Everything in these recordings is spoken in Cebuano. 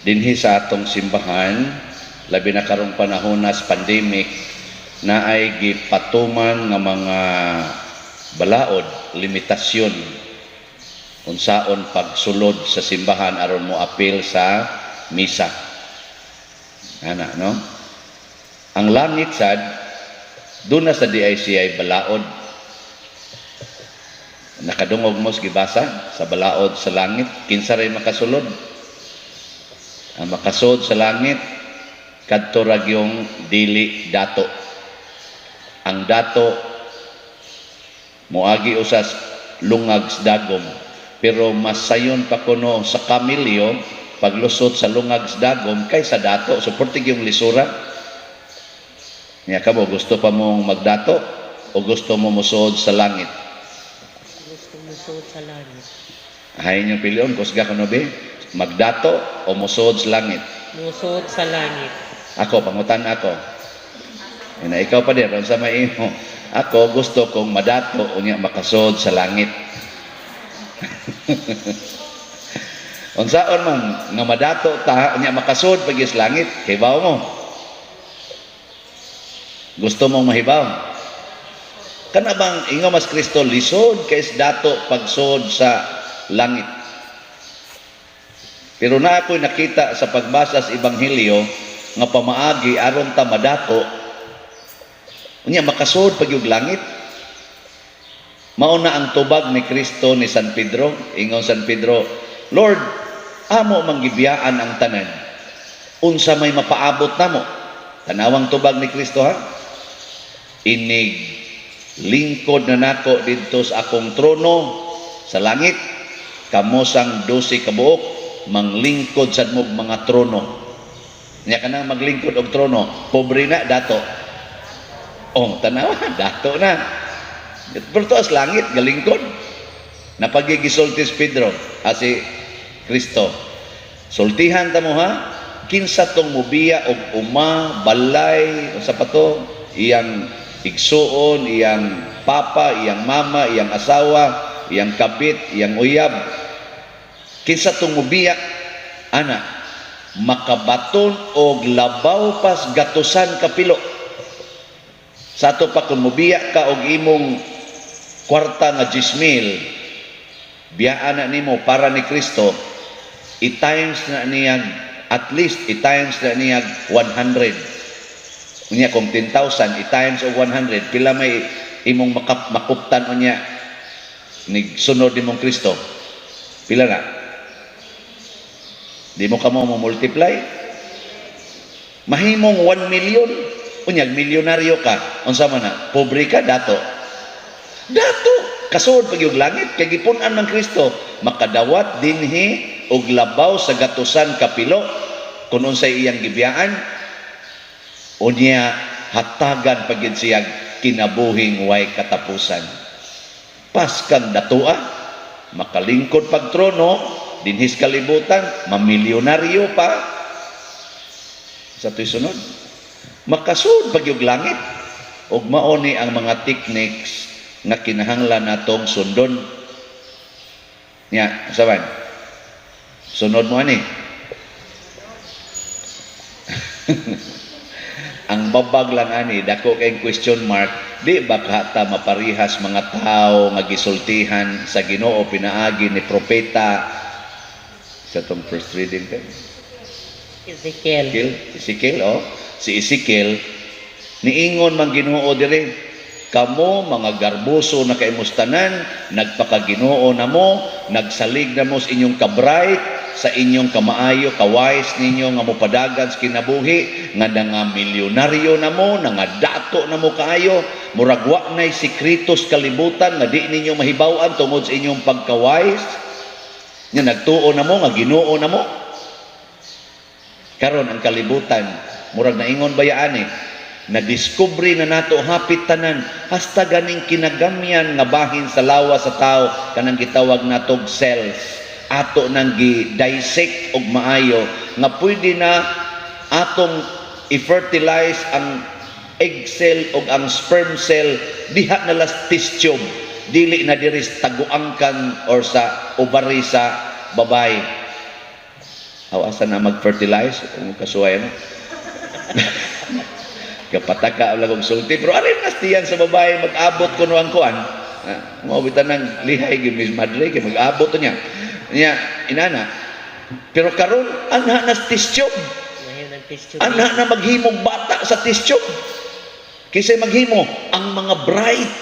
Dinhi sa atong simbahan, labi na karong panahon sa pandemic, naay gipatuman nga mga balaod, limitasyon unsaon pagsulod sa simbahan aron mo apil sa misa. Ana, no? Ang langit sad duna sa DICI balaod. Nakadungog mo sa gibasa sa balaod sa langit, kinsa ray makasulod? Ang makasud sa langit kadto ra gyung dili dato. Ang dato moagi usas lungag sa dagom, pero mas sayon pa kuno sa kamilyo paglusot sa lungag sa dagom kaysa dato. So perti yung lisura niya. Kamo, gusto pa mong magdato o gusto mo musuod sa langit? Gusto musuod sa langit. Hay inyong pilion, kusga kuno be, magdato o musuod sa langit? Musuod sa langit. Ako, pangutan ako. Ina, ikaw pa din, sa may imo. Ako, gusto kong madato unya makasuod sa langit. Unsaon man nga madato ta unya makasuod pag sa langit, hibaw mo. Gusto mong mahibaw? Kana bang ingon mas Kristo, lisod kay dato pagsuod sa langit? Pero na ako'y nakita sa pagbasa sa Ebanghelyo nga pamaagi aron ta madato unya makasuod pag yung langit. Mao na ang tubag ni Kristo ni San Pedro. Ingon San Pedro, "Lord, amo mang gibiyaan ang tanan. Unsa may mapaabot namo?" Tanawang tubag ni Kristo, ha. "Inig lingkod na nako didto sa akong trono sa langit, kamo sang 12 ka buok manglingkod sad mo mga trono." Nya kanang maglingkod og trono, pobre na, dato? Oh, tanawa, dato na. Pero to as langit, galingkod. Napagigisulti si Pedro, si Kristo. "Sultihan ta mo ha, kinsa tong mubiya og uma, balay, o sa pato, iyang igsuon, iyang papa, iyang mama, iyang asawa, iyang kabit, iyang uyab. Kinsa tong mubiya, ana, makabaton og labaw pas gatusan kapilo." Sa ato pa, kung mubiya ka og imong kwarta nga 10,000, biyaan na nimo para ni Kristo, i-times na niya, at least i-times na niya 100. Unya kung 10,000, i-times og 100, pila may imong makuptan unya nig sunod nimong Kristo? Pila na? Di mo kamo mo multiply? Mahimong 1 million. Unyag milyonaryo ka. Unsa man na? Pobre ka, dato? Dato. Kasuod pag yung langit kay gipun-an man Kristo, makadawat dinhi og labaw sa gatusan kapilo kung unsay iyang gibiyaan, unya hatagan pag siyag kinabuhing way katapusan. Paskang datua, makalingkod pag trono dinhis kalibutan, mamilyonaryo pa sa to'y sunod, makasud pag yung langit. Ug mao ni ang mga techniques nga kinahanglan natong sundon. Nya saban, sunod mo ani? Ang babag lang ani, dako kay question mark, di ba ta maparihas mga tao nga gisultihan sa Ginoo pinaagi ni propeta sa tong first reading kay Ezekiel. Ezekiel, Ezekiel, oh. Si Ezekiel, niingon man Ginoo dire, "Kamo mga garboso na kaimustanan, nagpakaginoo na mo, nagsalig na mo sa inyong kabright, sa inyong kamaayo, kawise ninyo nga mopadagan sa kinabuhi, nga nga milyonaryo na mo, nga dato na mo kaayo, murag wa na'y sikretos kalibutan nga di ninyo mahibaw-an tungod sa inyong pagka-wise, nga nagtuo na mo, nga Ginoo na mo. Karon ang kalibutan, murag naingon bayaan eh, na-discover na nato hapit tanan, hasta ganing kinagamyan nga bahin sa lawas sa tao, kanang gitawag natog cells, ato nang gi-dissect og maayo nga pwede na atong i-fertilize ang egg cell og ang sperm cell diha na las test tube, dili na diri sa taguangkan or sa ovary sa babae." Aw, asa na mag-fertilize kung kasuway na. Kapataka lang og sulti, pero arin nas tiyan sa babae mag-abot kuno ang kuan. Ah, mao bitan nang lihay gyud Miss Madre kay mag-abot to niya. Niya inana. Pero karon anha na test tube. Ngayon ang test tube. Anha na maghimog bata sa test tube. Kinsay maghimo? Ang mga bright,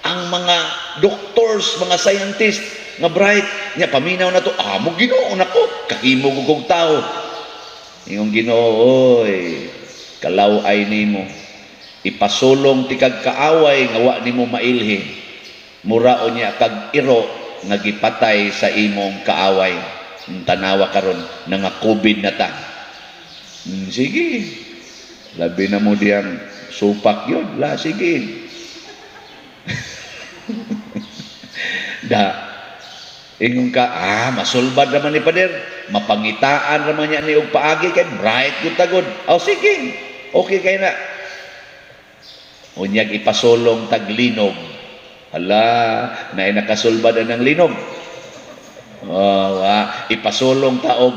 ang mga doctors, mga scientists nga bright. Nya paminaw na to, amo Ginoo nako, kahimo kog tao. Ingong Ginoo, oy, kalaw ay nimo. Ipasulong tikag kaaway nga wa nimo mailhi. Mura unya kag iro nga gipatay sa imong kaaway. Tanawa karon nga COVID na ta. Sige. Labi na mo diyang supak yun. La, sige. Da, ingon ka, masulbad naman ni Pader. Mapangitaan naman niya ni og paagi kay bright gud tagod. Oh, sige. Okay kay na. Unyag ipasulong taglinog. Hala, naay nakasulbad na ng linog. Oh, ipasulong taog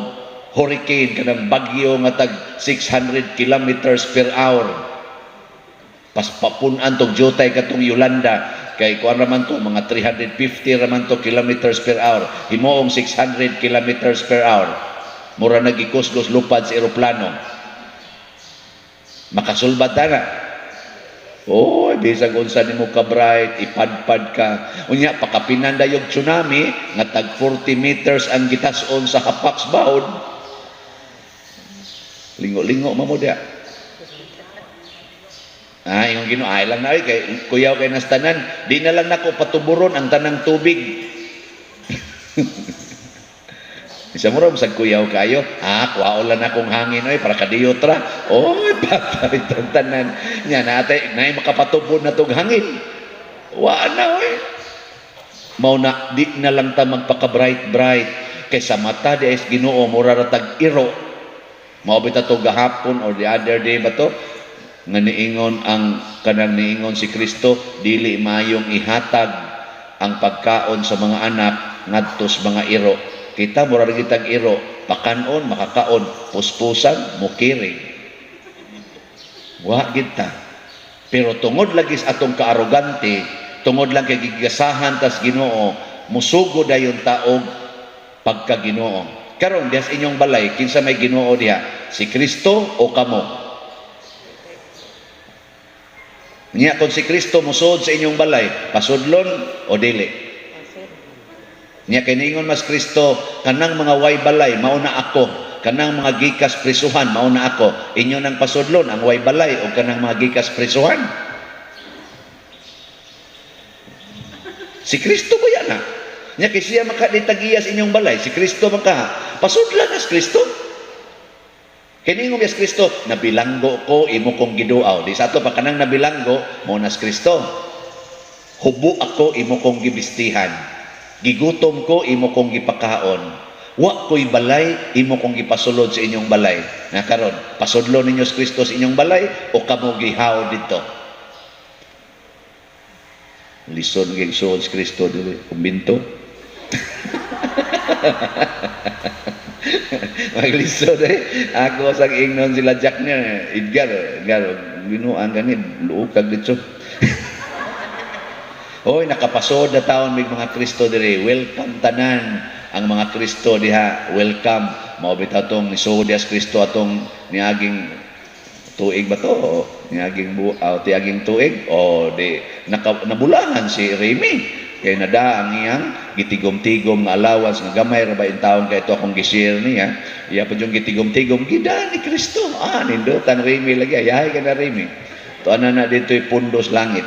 hurricane kanang bagyo nga tag 600 kilometers per hour. Paspapun-an tog jutay katong Yolanda kay kuan raman to, mga 350 raman to kilometers per hour. Himuong 600 kilometers per hour. Mura nagikusgos lupad sa eroplano. Makasulbad ta na. Oh, bisag unsa nimo ka bright, ipadpad ka. Unya pakapinan dayog tsunami nga tag 40 meters ang gitas-on sa hapax baod. Lingo-lingo man mo diha. Ah, ingon Ginoo, ay lang na oy kay kuyaw kay nas tanan, di na lang nako patuburon ang tanang tubig. Isa mo ra sa kuyaw kayo, kuhaon lang akong hangin oy para kadiyot ra. Oy, patay tanan. Nya natay nay makapatubod na tog hangin. Wa na oy. Mao na di na lang ta magpaka-bright bright kay sa mata di is Ginoo mura ra tag iro. Mao bitaw to gahapon or the other day ba to nga niingon ang kanang niingon si Kristo, dili mayong ihatag ang pagkaon sa mga anak ngadto sa mga iro. Kita mura ra kitag iro, pakanon makakaon, puspusan mukiring. Wa gid ta. Pero tungod lagi sa atong kaarogante, tungod lang kay gigasahan tas Ginoo, musugo dayon taog pagka Ginoo. Karon diha sa inyong balay, kinsa may Ginoo diha? Si Kristo o kamo? Nya kung si Kristo musuod sa inyong balay, pasudlon o dili? Nya kay niingon mas Kristo, kanang mga way balay mao na ako, kanang mga gikas prisuhan mao na ako. Inyo nang pasudlon ang way balay o kanang mga gikas prisuhan? Si Kristo ba yan ha? Nya kay siya makaditagiya sa inyong balay, si Kristo maka pasudlan as Kristo. Kay niingon mas Kristo, nabilanggo ko imo kong giduaw. Di sa ato pa kanang nabilanggo mao nas Kristo. Hubo ako imo kong gibistihan. Gigutom ko imo kong gipakaon. Wa ko'y balay imo kong gipasulod sa inyong balay. Na karon, pasudlo ninyo si Kristo sa inyong balay o kamo gihaw didto? Lison gyud suod si Kristo dili kumbinto. Maglisod eh. Ako sa ingnon sila Jack niya, Edgar, Edgar, binuang gani, luukag dito. Hoy, nakapasod na taon mig mga Kristo diri. Welcome tanan ang mga Kristo diha. Welcome. Mao bitaw tong nisuod diha sa Kristo atong niaging tuig ba to? Niaging tiaging tuig o di nabulahan si Remy. Kay nada ang iyang gitigom-tigom nga allowance nga gamay ra ba in taon kay ito akong gi-share niya. Iya pa yung gitigom-tigom gida ni Kristo. Nindutan Remy lagi. Ayahay ka na Remy. Tuan na dito'y pundos langit.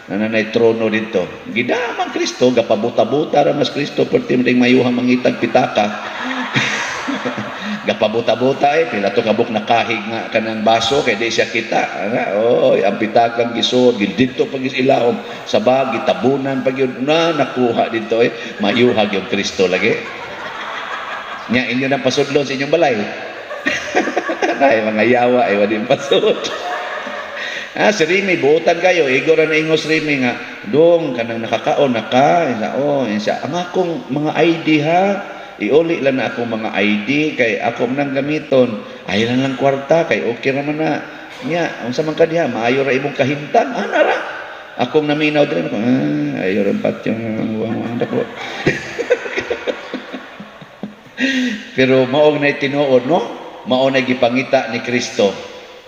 Nananay trono dito. Gida man Kristo, gapabuta-buta ra mas Kristo perti ding mayuha mangitag pitaka. Gapabuta-buta pila to kabuk nakahig nga kanang baso kay di siya kita. Ana, oy, ang pitakang gisuod didto pag ilahom sa bag gitabunan pag yun na nakuha dito mayuhag yung Kristo lagi. Nya inyo nang pasudlon sa inyong balay. Ay mga yawa ay wadi pasud. Si Remy, buotan kayo. Igo ra na ingos Remy nga, dong, kanang nakakaon na ka. Isa, oh, isa, ang akong mga ID ha, Iuli lang na akong mga ID kay ako nang gamiton. Ay lang lang kwarta kay okay ra man na. Nya, unsa man ka diha, maayo ra imong kahimtang. Ana ra. Akong naminaw diri ako, ayo ra patyo ang dako. Pero mao na tinuod, no? Mao na gipangita ni Kristo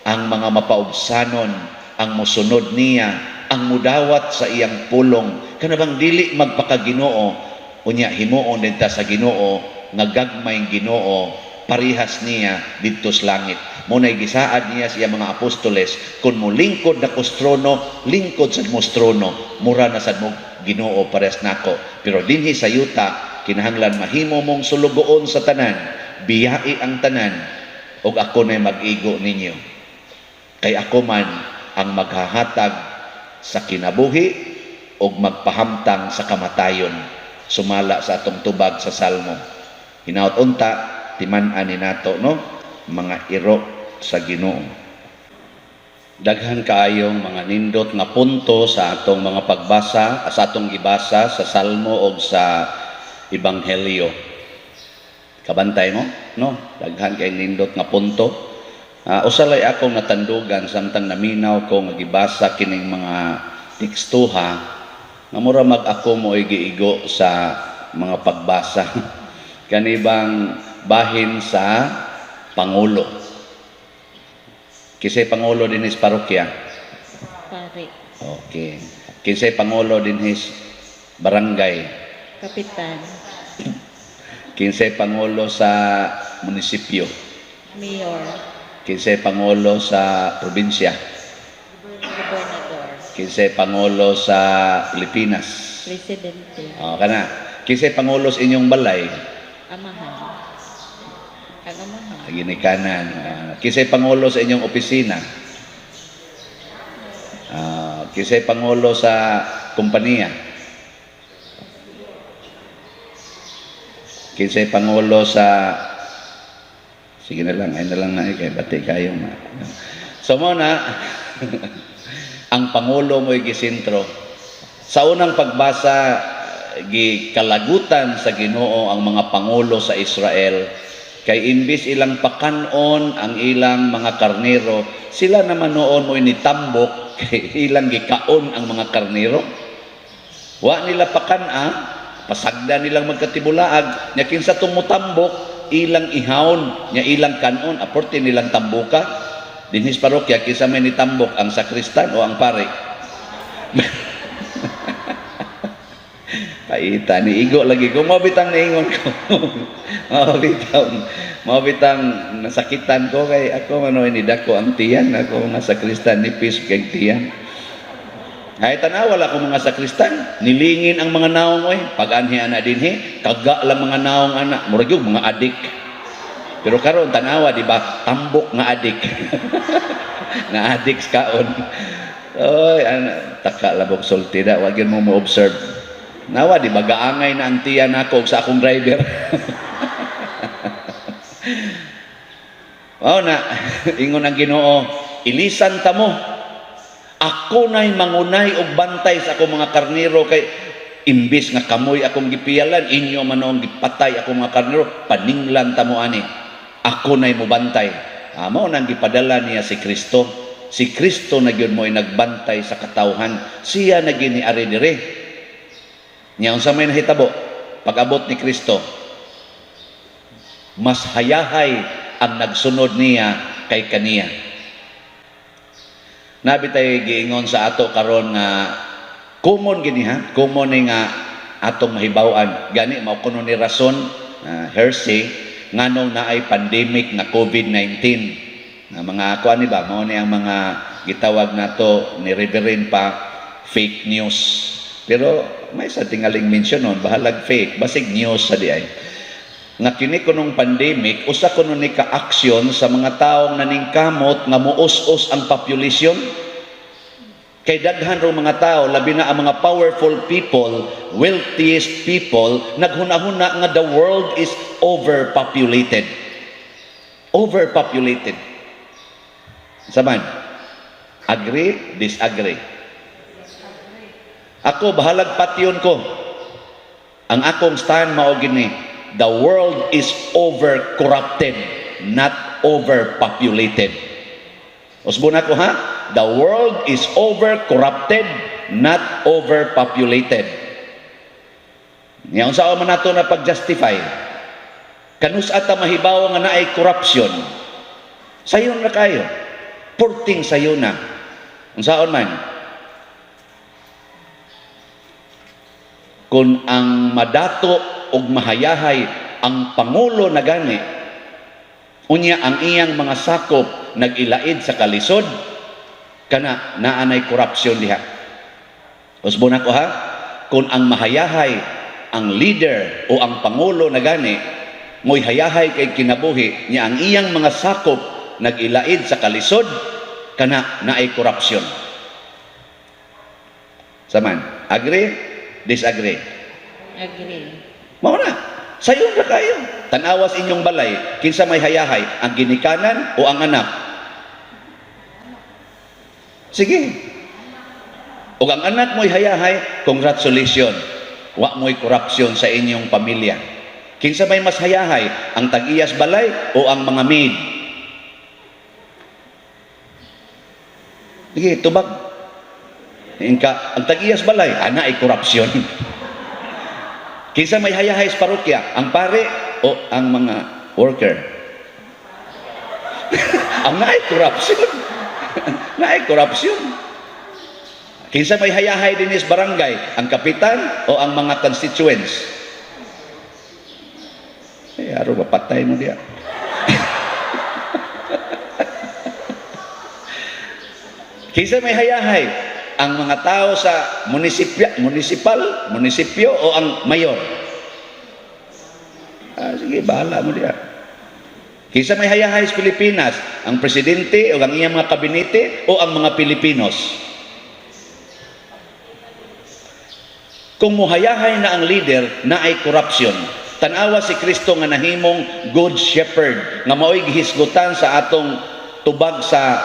ang mga mapaubsanon, ang mosunod niya, ang mudawat sa iyang pulong. Kana bang dili magpakaginoo, unya himuon din ta sa Ginoo nga gagmay Ginoo parihas niya didto sa langit. Mao nay gisaad niya sa iyang mga apostoles, kung mo lingkod na kos trono, lingkod sad mo trono, mura na sad mo Ginoo parehas nako. Pero dinhi sa yuta, kinahanglan mahimo mong sulugoon sa tanan, biyai ang tanan, ug ako na'y mag-igo ninyo. Kay ako man ang maghahatag sa kinabuhi ug magpahamtang sa kamatayon, sumala sa atong tubag sa Salmo. Hinaut unta timan-an ni nato, no, mga iro sa Ginoo. Daghan kaayong mga nindot nga punto sa atong mga pagbasa, sa atong gibasa sa Salmo og sa Ebanghelyo. Kabantay mo, no? Daghan kay nindot nga punto. Usa lay akong natandugan samtang naminaw ko nga gibasa kining mga tekstuha nga mura mag ako mo'y giigo sa mga pagbasa. Kani bang bahin sa pangulo. Kinsay pangulo dinhi sa parokya? Pari. Okay. Kinsay pangulo dinhi sa barangay? Kapitan. Kinsay pangulo sa munisipyo? Mayor. Kinsay pangulo sa probinsya? Gobernador. Kinsay pangulo sa Pilipinas? Presidente. O, kana. Kinsay pangulo sa inyong balay? Amahan. Ang amahan. Ginikanan. Kinsay pangulo sa inyong opisina? Kinsay pangulo sa kompanya? Kinsay pangulo sa, sige na lang, ay na lang na eh, kay bati kayo ma. So mo na ang pangulo mo'y gisentro. Sa unang pagbasa, gikalagutan sa Ginoo ang mga pangulo sa Israel kay imbis ilang pakanon ang ilang mga karnero, sila naman noon mo'y nitambok kay ilang gikaon ang mga karnero. Wa nila pakan-a, pasagda nilang magkatibulaag, nya kinsa tong mutambok, ilang ihawon, nya ilang kanon, aporte nilang tambuka. Dinhis parokya, kinsa may nitambok, ang sakristan o ang pare? Paita ni igo lagi ko, mao bitang niingon ko. Mao bitang nasakitan ko kay ako man ni dako ang tiyan, ako nga sakristan nipis kay tiyan. Ay tanawa la ko mga sakristan, nilingin ang mga naong oy, pag-anhi ana dinhi, kaga lang mga naong ana, murag yung mga adik. Pero karon tanawa di ba, tambok nga adik. Na adik kaon. Oy, ana taka labog sulti da, wag yun mo mo-observe. Nawa di ba gaangay na ang tiyan nako sa akong driver. Mao na ingon ang Ginoo, ilisan ta mo. Ako na'y mangunay og bantay sa akong mga karnero kay imbis nga kamoy akong gipiyalan, inyo man ang gipatay akong mga karnero, paninglan ta mo ani. Ako na'y mobantay. Mao nang gipadala niya si Kristo. Si Kristo na gyud mo'y nagbantay sa katawhan. Siya na gyud ni ari dire. Nya unsa may nahitabo pag-abot ni Kristo? Mas hayahay ang nagsunod niya kay kaniya. Nabi tay giingon sa ato karon nga common gini ha, common ni nga atong mahibaw-an. Gani mao kuno ni rason hearsay nganong naay pandemic nga COVID-19. Nga mga kuan ni ba, mao ni ang mga gitawag nato ni Reverend pa fake news. Pero may sa tingaling mention nun, bahalag fake, basig news sa di ay. Nga kini kunong pandemic, usa kuno ni ka-aksyon sa mga taong naningkamot nga muus-us ang population. Kay daghan raw mga tao, labi na ang mga powerful people, wealthiest people, naghuna-huna nga the world is overpopulated. Overpopulated. Saman, agree, disagree. Ako, bahalag patyon ko. Ang akong stand mao gini. The world is over corrupted, not overpopulated. Usbon ako, ha? The world is over corrupted, not overpopulated. Nya unsa man nato na pag-justify? Kanus ata mahibaw nga naay corruption? Sayon na kayo. Porting sayo na. Unsaon man? Kung ang madato og mahayahay ang pangulo na gani, unya ang iyang mga sakop nag-ilaid sa kalisod, kana naanay korupsyon diha. Usbon ako, ha? Kung ang mahayahay ang leader o ang pangulo na gani, mo'y hayahay kay kinabuhi niya, ang iyang mga sakop nag-ilaid sa kalisod, kana naay korupsyon. Saman, agree? Disagree? Agree. Mao na. Sayon ra kayo. Tan-awas inyong balay, kinsa may hayahay, ang ginikanan o ang anak? Sige. O ang anak mo'y hayahay, congratulations. Wa mo'y korupsyon sa inyong pamilya. Kinsa may mas hayahay, ang tag-iyas balay o ang mga maid? Sige, tubag. Inka, ang tag-iyas balay, ana ay korupsyon. Kinsa may hayahay sa parokya, ang pare o ang mga worker? Ang naay korupsyon. Naay korupsyon. Kinsa may hayahay dinis barangay, ang kapitan o ang mga constituents? Eh, aro ba patay mo diya? Kinsa may hayahay, ang mga tao sa munisipyo, munisipal, munisipyo o ang mayor? Ah, sige, bahala mo diya. Kinsa may hayahay sa Pilipinas, ang presidente o ang iyang mga kabinete o ang mga Pilipinos? Kung muhayahay na ang leader, na ay corruption. Tanawa si Kristo nga nahimong good shepherd, nga mao'y gihisgutan sa atong tubag sa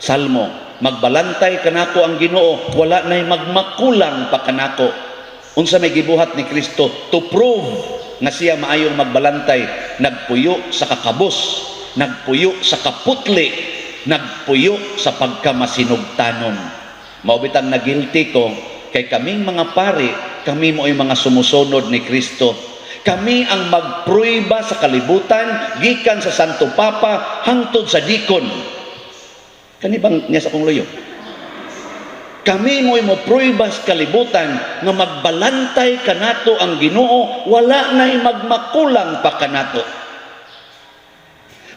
Salmo. Magbalantay kanako ang Ginoo, wala na'y magmakulang pa kanako. Unsa may gibuhat ni Kristo to prove nga siya maayong magbalantay? Nagpuyo sa kakabos, nagpuyo sa kaputli, nagpuyo sa pagkamasinugtanon. Mao bitang nagilty ko kay kaming mga pari, kami mo'y mga sumusunod ni Kristo. Kami ang magpruiba sa kalibutan gikan sa Santo Papa hangtod sa dikon. Kani bang niya sa akong luyo? Kami mo'y mopruiba sa kalibutan nga magbalantay kanato ang Ginoo, wala na'y magmakulang pa kanato.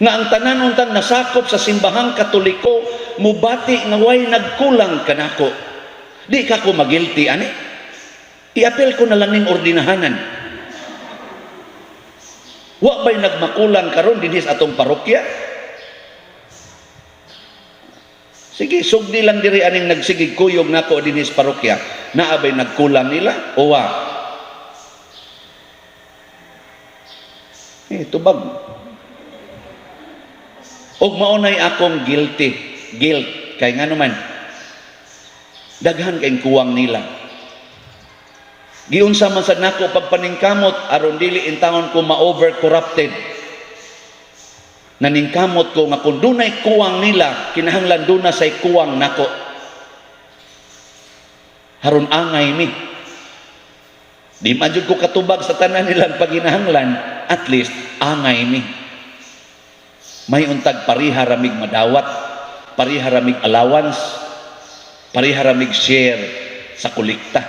Nga ang tanan untang nasakop sa simbahang Katoliko mubati nga way nagkulang kanako. Di ka ko magilty ani. I-appeal ko na lang ning ordinahanan. Wa ba'y nagmakulang karon dinhi sa atong parokya? Sige, sugdi lang diri aning nagsigig kuyog nako dinhi sa parokya. Naa ba'y nagkulang nila o wa? Eh, tubag. Og maunay akong guilty. Guilt. Kay nga naman, daghan kayong kuwang nila. Giunsa man sad nako pagpaningkamot aron dili intawon ko ma-over corrupted. Naningkamot ko nga kung dunay kuwang nila, kinahanglan duna say kuwang nako. Haron angay mi. Di man jud ko katubag sa tanan nilang paginahanglan, at least angay mi. May untag pariha ramig madawat, pariha ramig allowance, pariha ramig share sa kolekta.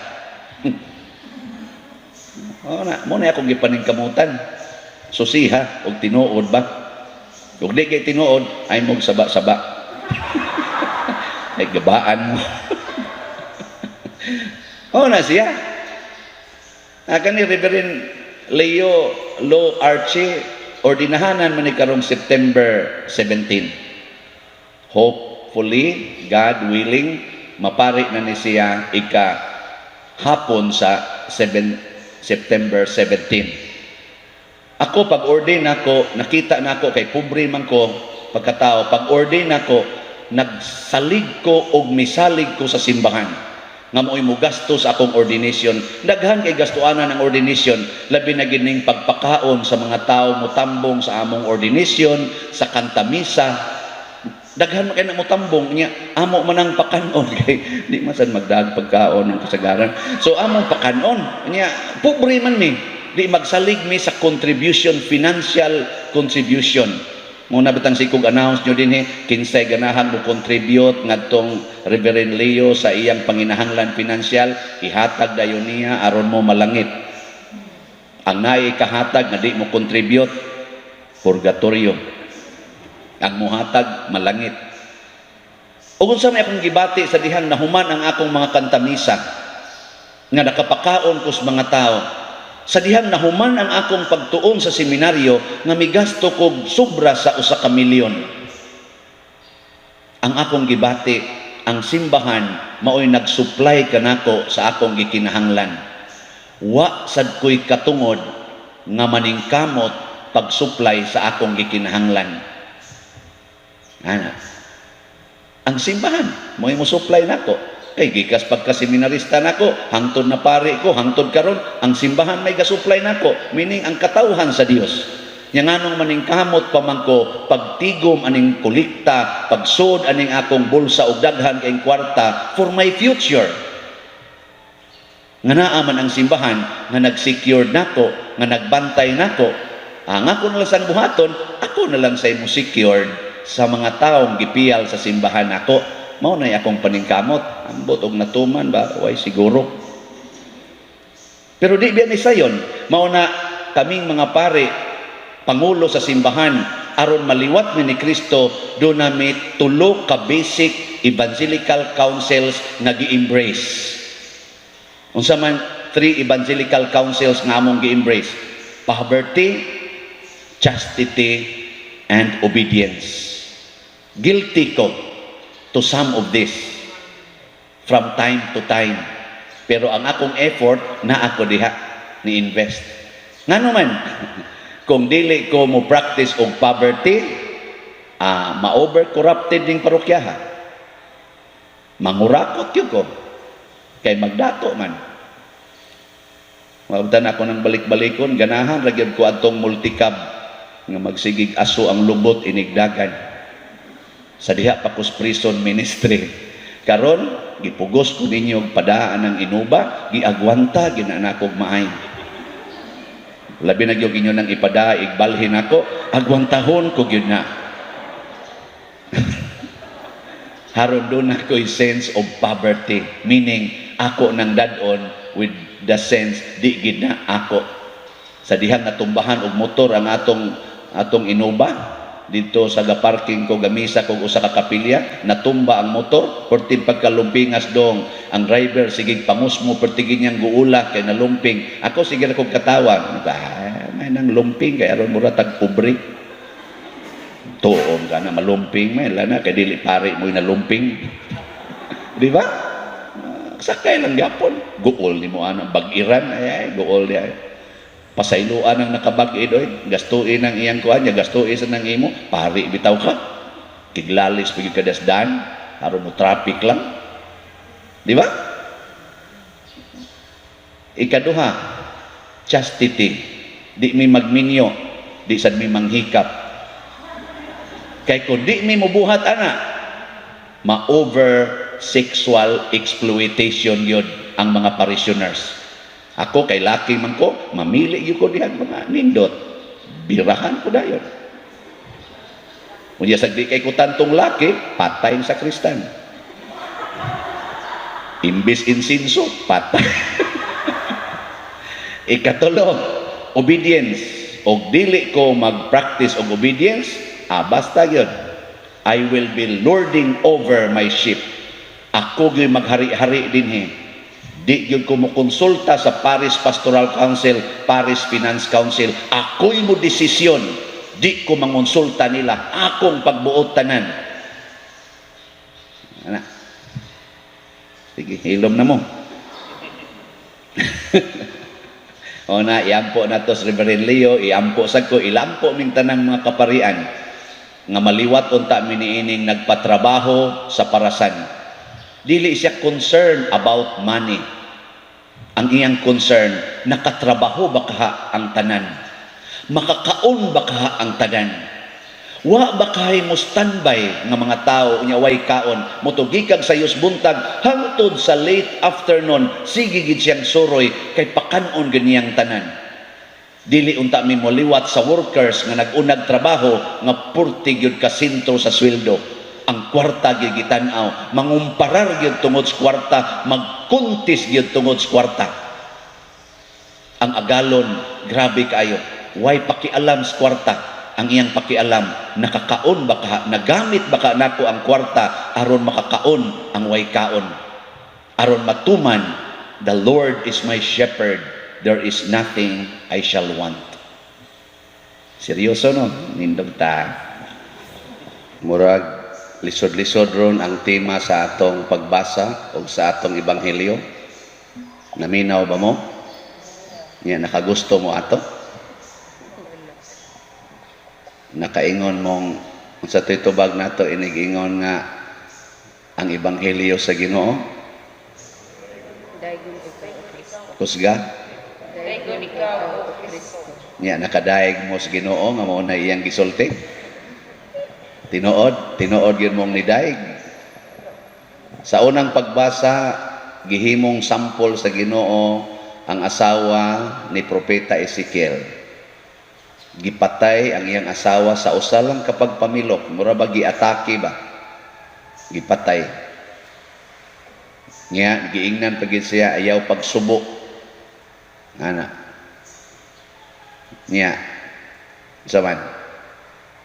Oh, na, mo na akong gipaningkamutan. Susiha og tinuod ba? Ug di kay tinuod, ay mog saba-saba. Ay gabaan mo. Oh na siya. Aka ni Reverend Leo Lo Archie, ordinahanan man ni karong September 17. Hopefully, God willing, mapari na ni siya ika hapon sa September 17. Ako, pag-ordain ako, nakita na ako, kay pobre man ko, pagkatao, pag-ordain ako, nagsalig ko og misalig ko sa simbahan. Nga mo'y mugasto sa akong ordination. Daghan kay gastuanan ang ordination, labi na gining pagpakaon sa mga tao mutambong sa among ordination, sa kantamisa. Daghan man kay na mutambong niya, amo man ang pakanon kay di man sad magdag pagkaon ng kasagaran. So among pakanon niya, pobre man mi. Di magsalig mi sa contribution, financial contribution. Mao na bitang sikog announce nyo dinhi, kinsay ganahan mo contribute ngadtong Reverend Leo sa iyang panginahanglan financial, ihatag dayon niya aron mo malangit. Ang naay kahatag nga di mo contribute, purgatorio. Ang muhatag, malangit. Ug unsa may akong gibati sa dihang nahuman ang akong mga kantamisa nga nakapakaon ko sa mga tao, sa dihang nahuman ang akong pagtuon sa seminaryo nga migasto kog sobra sa 1 ka milyon. Ang akong gibati, ang simbahan maoy nag-supply kanako sa akong gikinahanglan. Wa sad ko'y katungod nga maningkamot pag-supply sa akong gikinahanglan. Ana. Ang simbahan mo'y mo supply nako. Kay gikas pagka-seminarista nako, hangtod na pare ko, hangtod karon, ang simbahan may gasupply nako, meaning ang katawhan sa Dios. Nya nganong maningkamot pa man ko pagtigom aning kolekta, pagsud aning akong bulsa og daghan kayong kwarta for my future? Nga naa man ang simbahan nga nag-secure nako, nga nagbantay nako. Ang ako na lang sang buhaton, ako na lang say mo secured sa mga taong gipiyal sa simbahan nako. Mao nay akong paningkamot. Ambot og natuman ba, way siguro. Pero di biya ni sayon, mao na kaming mga pare, pangulo sa simbahan, aron maliwat mi ni Kristo, do nami tulo ka basic evangelical counsels nga gi-embrace. Unsa man three evangelical counsels nga among gi-embrace? Poverty, chastity, and obedience. Guilty ko to some of this from time to time. Pero ang akong effort na ako diha ni invest. Ngano man, kung dili ko mo practice og poverty, ma-over corrupted ning parokyaha. Mangurakot gyud ko. Kay magdato man. Maabtan ako ng balik-balikon, ganahan ra gyud ko adtong multicab nga magsigig aso ang lubot inigdagan. Sa diha pa kos prison ministry. Karon gipugos ko ninyo og padaan ng Innova, giagwanta ginana kog maay. Labi na gyud inyo nang ipada igbalhin ako, agwantahon ko gyud na. Haron doon ako'y sense of poverty, meaning ako nang dadon with the sense di gid na ako. Sa dihang natumbahan og motor ang atong atong Innova dito sa gaparking ko gamisa kog usa ka kapilya, natumba ang motor perti pagkalumpingas dong. Ang driver sige pangusmo, perti niyang guula kay nalumping. Ako sige ra kog katawa ba, may nang lumping kay aron mura tag pobre. Tuon ka na malumping, may lana kay dili pare mo nalumping, di ba? Sakay lang gyapon guol nimo ana bag-iran, ay, ay guol di ay pasayloan ang nakabag-id oy, gastuin ang iyang kuan niya, gastuin sa nang imo pari bitaw ka kiglalis pag kadasdan aron mo traffic lang, di ba? Ikaduha, chastity. Di mi magminyo, di sad mi manghikap, kay kung di mi mobuhat ana, ma-over sexual exploitation yun ang mga parishioners. Ako kay laki man ko, mamili gyud ko dihang mga nindot. Birahan ko dayon. Unya sa di kay ko tantong laki, patay sa kristan. Imbis insinso, patay. Ikatulo, obedience. Og dili ko mag-practice og obedience, basta yun. I will be lording over my sheep. Ako gyud maghari-hari dinhi. Di gyud ko mo konsulta sa Parish Pastoral Council, Parish Finance Council. Ako'y mo desisyon. Di ko mangonsulta nila. Akong pagbuot tanan. Ana. Sige, hilom na mo. O na, iampo na to sa Reverend Leo, iampo sa ko, ilampo ming tanang mga kaparian nga maliwat unta mi niining nagpatrabaho sa parasan. Dili siya concern about money. Ang iyang concern, nakatrabaho ba kaha ang tanan? Makakaon ba kaha ang tanan? Wa ba kahay mo standby nga mga tao nya way kaon, motugikag sa buntag hangtod sa late afternoon, sige gid siyang suroy kay pakanon ganiyang tanan? Dili unta mi moliwat sa workers nga nag-unag trabaho nga purti gyud ka sentro sa sweldo. Ang kwarta gyud gitan-aw, mangumparar gyud tungod sa kwarta, magkuntis gyud tungod sa kwarta. Ang agalon, grabe kaayo. Way pakialam sa kwarta. Ang iyang pakialam, nakakaon ba ka, nagamit ba ka nako ang kwarta aron makakaon ang way kaon? Aron matuman, "The Lord is my shepherd, there is nothing I shall want." Seryoso, no? Nindog ta. Murag lisod-lisod ron ang tema sa atong pagbasa o sa atong ebanghelyo. Naminaw ba mo? Nya nakagusto mo ato? Nakaingon mong sa titubag nato inigingon nga ang ebanghelyo sa Ginoo? Daygon ikaw, O Kristo. Kusga? Daygon ikaw, O Kristo. Nya nakadaig mo sa Ginoo nga mao na iyang gisulti? Tinuod, tinuod yun mong nidaig. Sa unang pagbasa, gihimong sampol sa Ginoo ang asawa ni Propeta Ezekiel. Gipatay ang iyang asawa sa usa lang ka pagpamilok, mura ba giatake ba? Gipatay. Nya giingnan pa gid siya, "Ayaw pagsubo." Ana. Nya unsa man?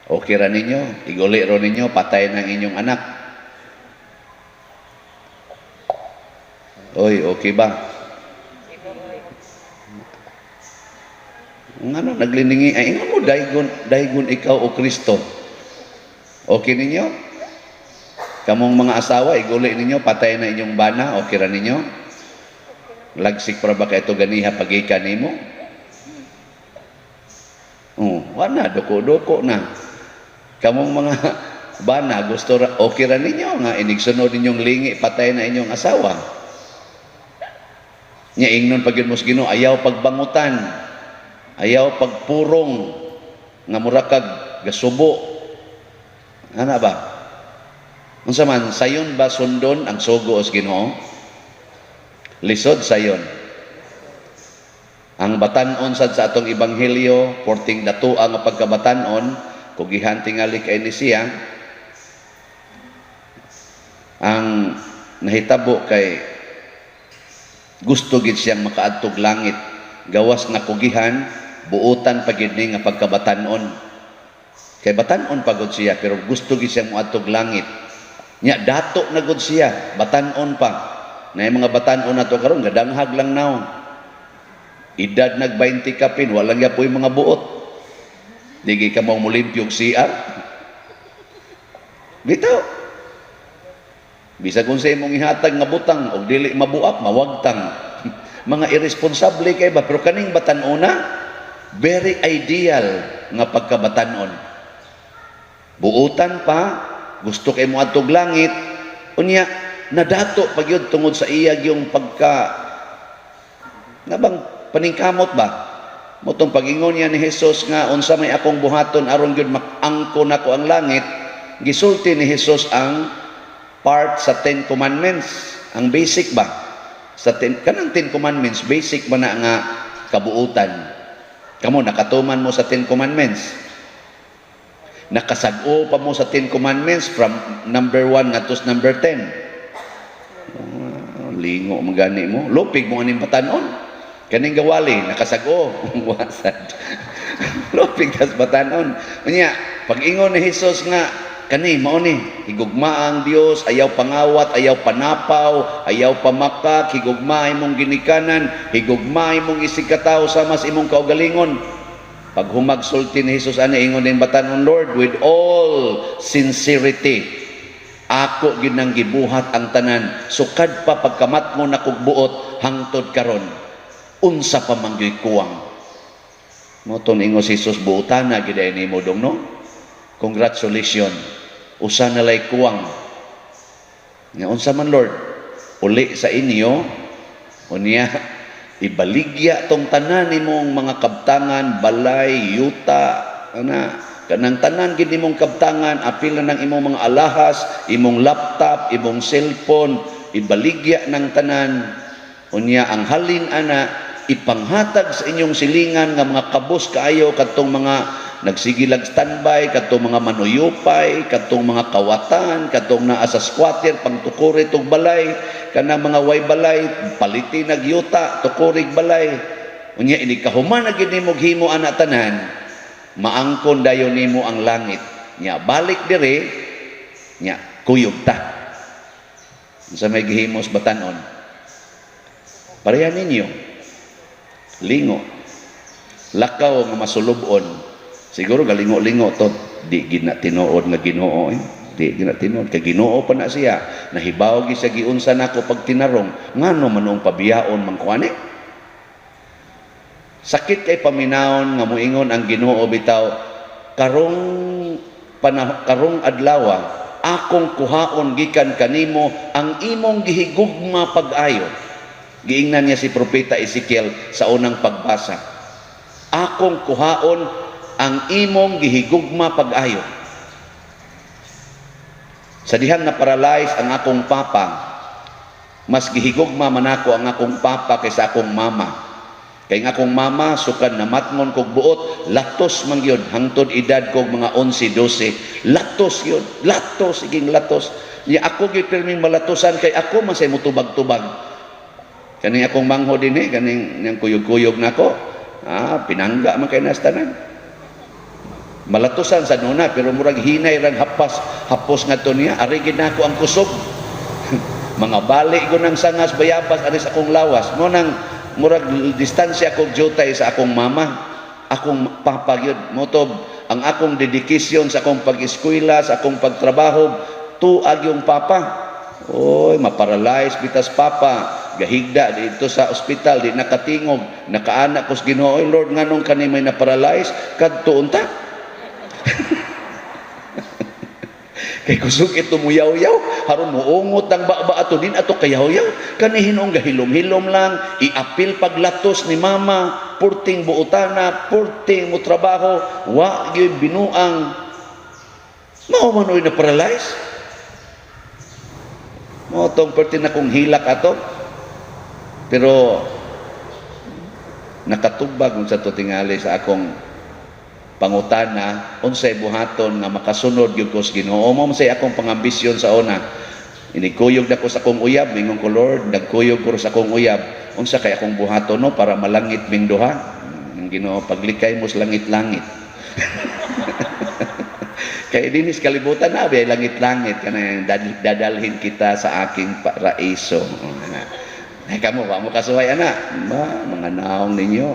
Okay ra ninyo, iguli ro ninyo, patay ng inyong anak. Oy, okay ba? Ngano nagliningi ay ingon mo daygon daygon ikaw, o Kristo? Okay ninyo? Kamong mga asawa, iguli ninyo, patay na inyong bana, okay ra ninyo? Lagsik para ba kay ito ganiha pagikan nimo? Oh, wala, duko-duko na. Kamong mga bana, gusto ra, okay ra ninyo nga inigsunod ninyong lingi, patay na inyong asawa? Nya ingnon pag yun mo sa Ginoo, ayaw pagbangutan, ayaw pagpurong nga mura kag gasubo. Ana ba? Unsa man, sayon ba sundon ang sugo sa Ginoo? Lisod sayon. Ang batan-on sad sa atong ebanghelyo, porting datua nga pagkabatan-on, kugihan tingali kay ni siya, ang nahitabo kay gusto gid siyang makaadtog langit, gawas nga kugihan buotan pa gid ni nga pagkabatan-on. Kay batan-on pa gud siya, pero gusto gid siyang moadtog langit. Nya dato na gud siya, batan-on pa. Na mga batan-on nato karon gadanghag lang naw. Edad nag 20 kapin, walang yapoy mga buot. Digi ka mo mulimpyog CR. Bitaw. Bisag kung sa imong ihatag nga butang og dili mabuak, mawagtang. Mga irresponsable kay ba, pero kaning batan-ona very ideal nga pagkabatan-on. Buutan pa, gusto kay mo adtog langit, unya nadato pag yun tungod sa iya yung pagka nga bang paningkamot ba? Motong pagingon niya ni Jesus nga unsa may akong buhaton aron gyud makangko nako ang langit, gisulti ni Jesus ang part sa Ten Commandments, ang basic ba? Sa ten, kanang Ten Commandments, basic ba na nga kabuutan? Kamo, nakatuman mo sa Ten Commandments? Nakasag-o pa mo sa Ten Commandments from number 1 ngadto sa number 10? Lingo magani mo. Lupig mo aning batanon. Kaning gawali, nakasag-o. Wasad. Lupig tas batanon. Unya, pag-ingon ni Jesus nga, kani, mao ni, higugma ang Dios, ayaw pangawat, ayaw panapaw, ayaw pamakak, higugma imong ginikanan, higugma imong isigkatawo sama sa imong kaugalingon. Pag humagsulti ni Jesus ani, ingon ning batanon, "Lord, with all sincerity, ako gid nang gibuhat ang tanan, sukad pa pagkamat mo nakog buot hangtod karon. Unsa pa man gyud kuwang?" Mo tong ingon si Jesus, "Buotan na gid ay nimo dong, no? Congratulations. Usa na lay kuwang." Nga unsa man, Lord? Uli sa inyo, unya ibaligya tong tanan nimong mga kabtangan, balay, yuta, ana, kanang tanan gid nimong kabtangan, apil na ng imong mga alahas, imong laptop, imong cellphone, ibaligya ng tanan. Unya ang halin ana ipanghatag sa inyong silingan nga mga kabos kaayo, kadtong mga nagsigilag standby, kadtong mga manuyupay, kadtong mga kawatan, kadtong naa sa squatter pangtukuri tog balay, kanang mga way balay, paliti nagyuta, tukurig balay. Unya ini kahuman na gid nimo himo ana tanan, maangkon dayon nimo ang langit. Nya balik dire, nya kuyog ta. Unsa may gihimos batanon? Pareha ninyo. Lingo. Lakaw nga masulubon. Siguro galingo-lingo to, di gid na tinuod nga Ginoo eh. Di gid na tinuod kay Ginoo pa na siya. Nahibaw gi siya giunsa nako pag tinarong, ngano man noong pabiyaon man ko ani? Sakit kay paminawon nga moingon ang Ginoo bitaw karong karong adlaw akong kuhaon gikan kanimo ang imong gihigugma pag-ayo. Giingnan niya si Propeta Ezekiel sa unang pagbasa. Akong kuhaon ang imong gihigugma pag-ayo. Sa dihang na paralyze ang akong papa, mas gihigugma man ako ang akong papa kaysa akong mama. Kay ang akong mama, sukan namatngon kog buot, latos man gyud hangtod edad kog mga 11, 12, latos gyud, latos, iging latos. Nya ako gyud pirming malatosan kay ako man say mutubag-tubag. Kaning akong mangho dinhi, kaning niyang kuyog-kuyog nako, pinangga man kay nas tanan. Malatosan sa nuna pero murag hinay rang hapas hapos ngadto niya, ari gid nako ang kusog. Mga bali ko ng sangas bayabas ari sa akong lawas. Mo nang murag distansya kog jutay sa akong mama, akong papa gyud. Motob ang akong dedikasyon sa akong pag-eskwela, sa akong pagtrabaho, tuag yung papa. Oy, maparalyze bitas papa, gahigda dito sa ospital, di nakatingog, nakaana ko sa Ginoo, "Oy, Lord, nganong kani may naparalyze kadto unta?" Kay kusog ito muyaw-yaw, haron muungot ang baba ato din ato kayaw-yaw. Kani hinuong gahilom-hilom lang, iapil paglatos ni mama, purting buotana, purting mo trabaho, wa gyud binuang. Mao man oy na paralyze. Mao tong perti na kong hilak ato. Pero nakatubag unsa to tingali sa akong pangutana, unsay buhaton nga makasunod gyud ko sa Ginoo. Mao man say akong pangambisyon sa una. Inikuyog na ko sa akong uyab, mingon ko, "Lord, nagkuyog ko sa akong uyab. Unsa kay akong buhaton no para malangit ming duha?" Ang Ginoo, "Paglikay mo sa langit-langit." Kay dinis kalibutan na bay langit-langit kana dadalhin kita sa aking paraiso. Ay kamo wa mo kasuway ana. Ma, mga naong ninyo.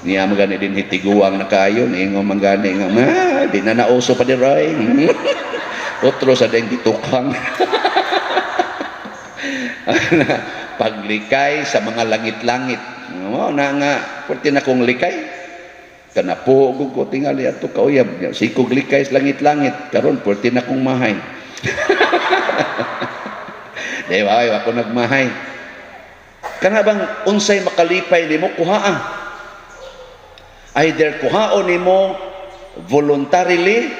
Niya magani din hitiguang na kayo, niingon man gani nga, ma, di na nauso pa di roy. Otro sa ding gitukang. Paglikay sa mga langit-langit. Mo na nga pwede na kong likay. Kanapo ko tingali ato kauyab. Sikog likay sa langit-langit. Karon pwede na kong mahay. Di ba? Ay, ako nagmahay. Kana bang unsay makalipay nimo kuhaa? Either kuhaon nimo voluntarily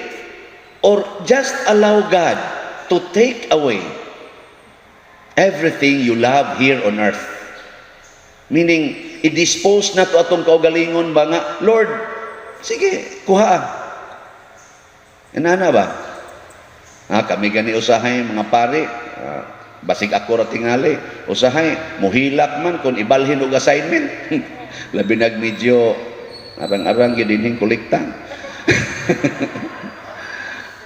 or just allow God to take away everything you love here on earth. Meaning, i-dispose na to atong kaugalingon ba nga, "Lord, sige, kuha." Inana ba? Kami gani usahay mga pare, basig ako ra tingali, usahay muhilak man kung ibalhin og assignment. Labi nag medyo arang-arang gyud dinhing kolekta.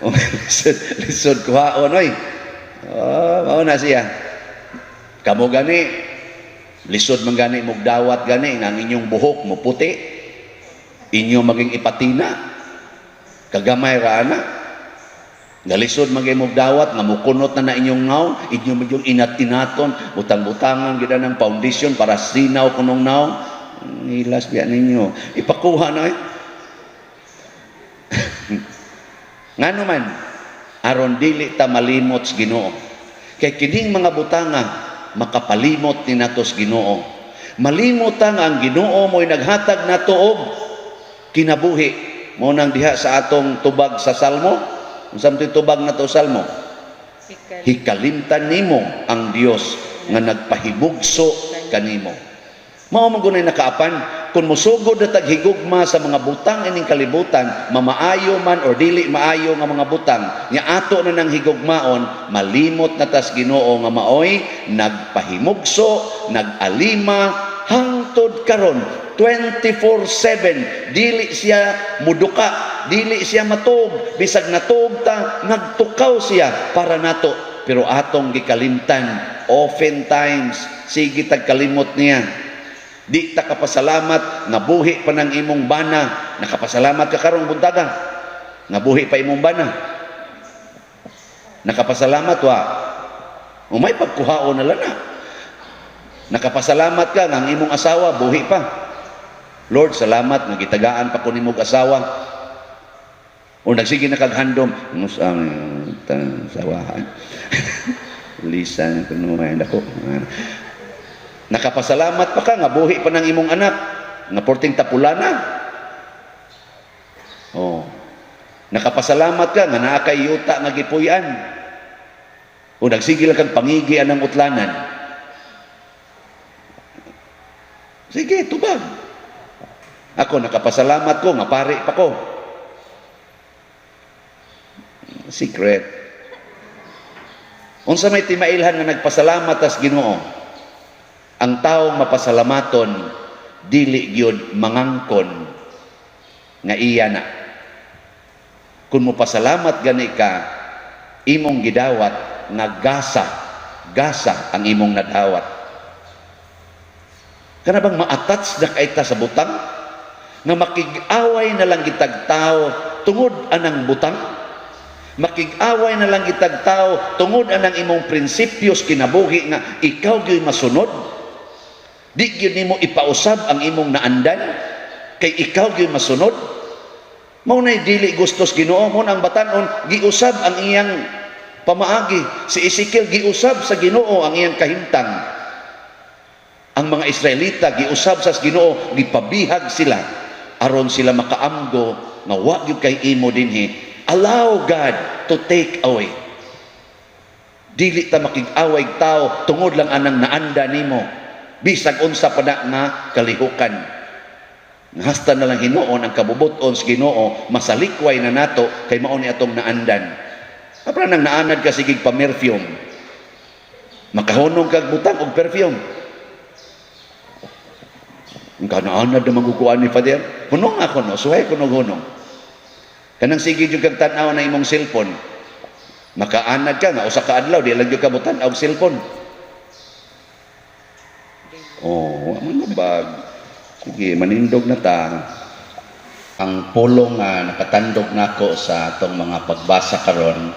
Lisod, lisod kuhaon oy. Oh, mao na siya. Kamo gani lisod man gani mugdawat gani nga ang inyong buhok mo puti. Inyo maging ipatina. Kagamay ra ana. Galisod man gay mugdawat nga mukunot na na inyong naong, inyo magyung inat-inaton, butang-butangan gid ng foundation para sinaw kunong naong. Hilas biya ninyo. Ipakuha na eh. Ngano man, aron dili ta malimot sa Ginoo. Kay kining mga butanga makapalimot ni natos Ginoo. Malimot ta nga ang Ginoo mo'y naghatag nato og kinabuhi. Mao nang diha sa atong tubag sa Salmo, unsa man tubag nato Salmo? Hikalimtan nimo ang Dios nga nagpahibugso kanimo. Mao man gunay nakaapan kung mosugod na tag higugma sa mga butang ining kalibutan, mamaayo man or dili maayo nga mga butang, nya ato na nang higugmaon, malimot na tas Ginoo nga maoy nagpahimugso, nag-alima hangtod karon 24/7. Dili siya muduka, dili siya matuog. Bisag natuog ta, nagtukaw siya para nato, pero atong gikalimtan. Oftentimes sige tag kalimot niya. Di ta kapasalamat nga buhi pa ng imong bana. Nakapasalamat ka karong buntaga nga buhi pa imong bana? Nakapasalamat wa? Umay pagkuhaon na lang na. Nakapasalamat ka nga ang imong asawa buhi pa? Lord, salamat nga gitagaan pa ko nimog asawa. O nagsige na kag handom, mus ang asawahan. Lisa kuno ay dako. Nakapasalamat pa ka nga buhi pa ng imong anak nga porting tapulana? Oh. Nakapasalamat ka nga naa kay yuta nga gipuy-an? O nagsige lang kag pangigi anang utlanan? Sige, tubag. Ako, nakapasalamat ko nga pari pa ko. Secret. Unsa may timailhan nga nagpasalamat tas Ginoo? Ang taong mapasalamaton dili gyud mangangkon nga iya na. Kung mopasalamat gani ka, imong gidawat nga gasa, gasa ang imong nadawat. Kana bang ma-attach na kay ta sa butang? Nga makig-away na lang gitag tao tungod anang butang? Makig-away na lang gitag tao tungod anang imong prinsipyos kinabuhi nga ikaw gyud masunod? Di gyud nimo ipausab ang imong naandan kay ikaw gyud masunod? Mao nay dili gustos Ginoo. Mo ang batan-on, giusab ang iyang pamaagi. Si Ezekiel, giusab sa Ginoo ang iyang kahimtang. Ang mga Israelita, giusab sa Ginoo, gipabihag sila aron sila makaamgo nga wa gyud kay imo dinhi. Allow God to take away. Dili ta makig-away tao tungod lang anang naanda nimo, bisag unsa pa na nga kalihukan. Hasta na lang hinuon ang kabubuton sa Ginoo masalikway na nato kay mao ni atong naandan. Apra nang naanad ka sigig pa-perfume. Makahunong kag butang og perfume. Ang kanaanad na magukuan ni Father. Hunong ako no, suhay ko nog hunong. Kanang sige jud kag tan-aw na imong cellphone. Makaanad ka nga usa ka adlaw di lang jud ka motan-aw og cellphone. Oh, wa man bag. Sige, manindog na ta. Ang pulong nga nakatandog nako sa atong mga pagbasa karon,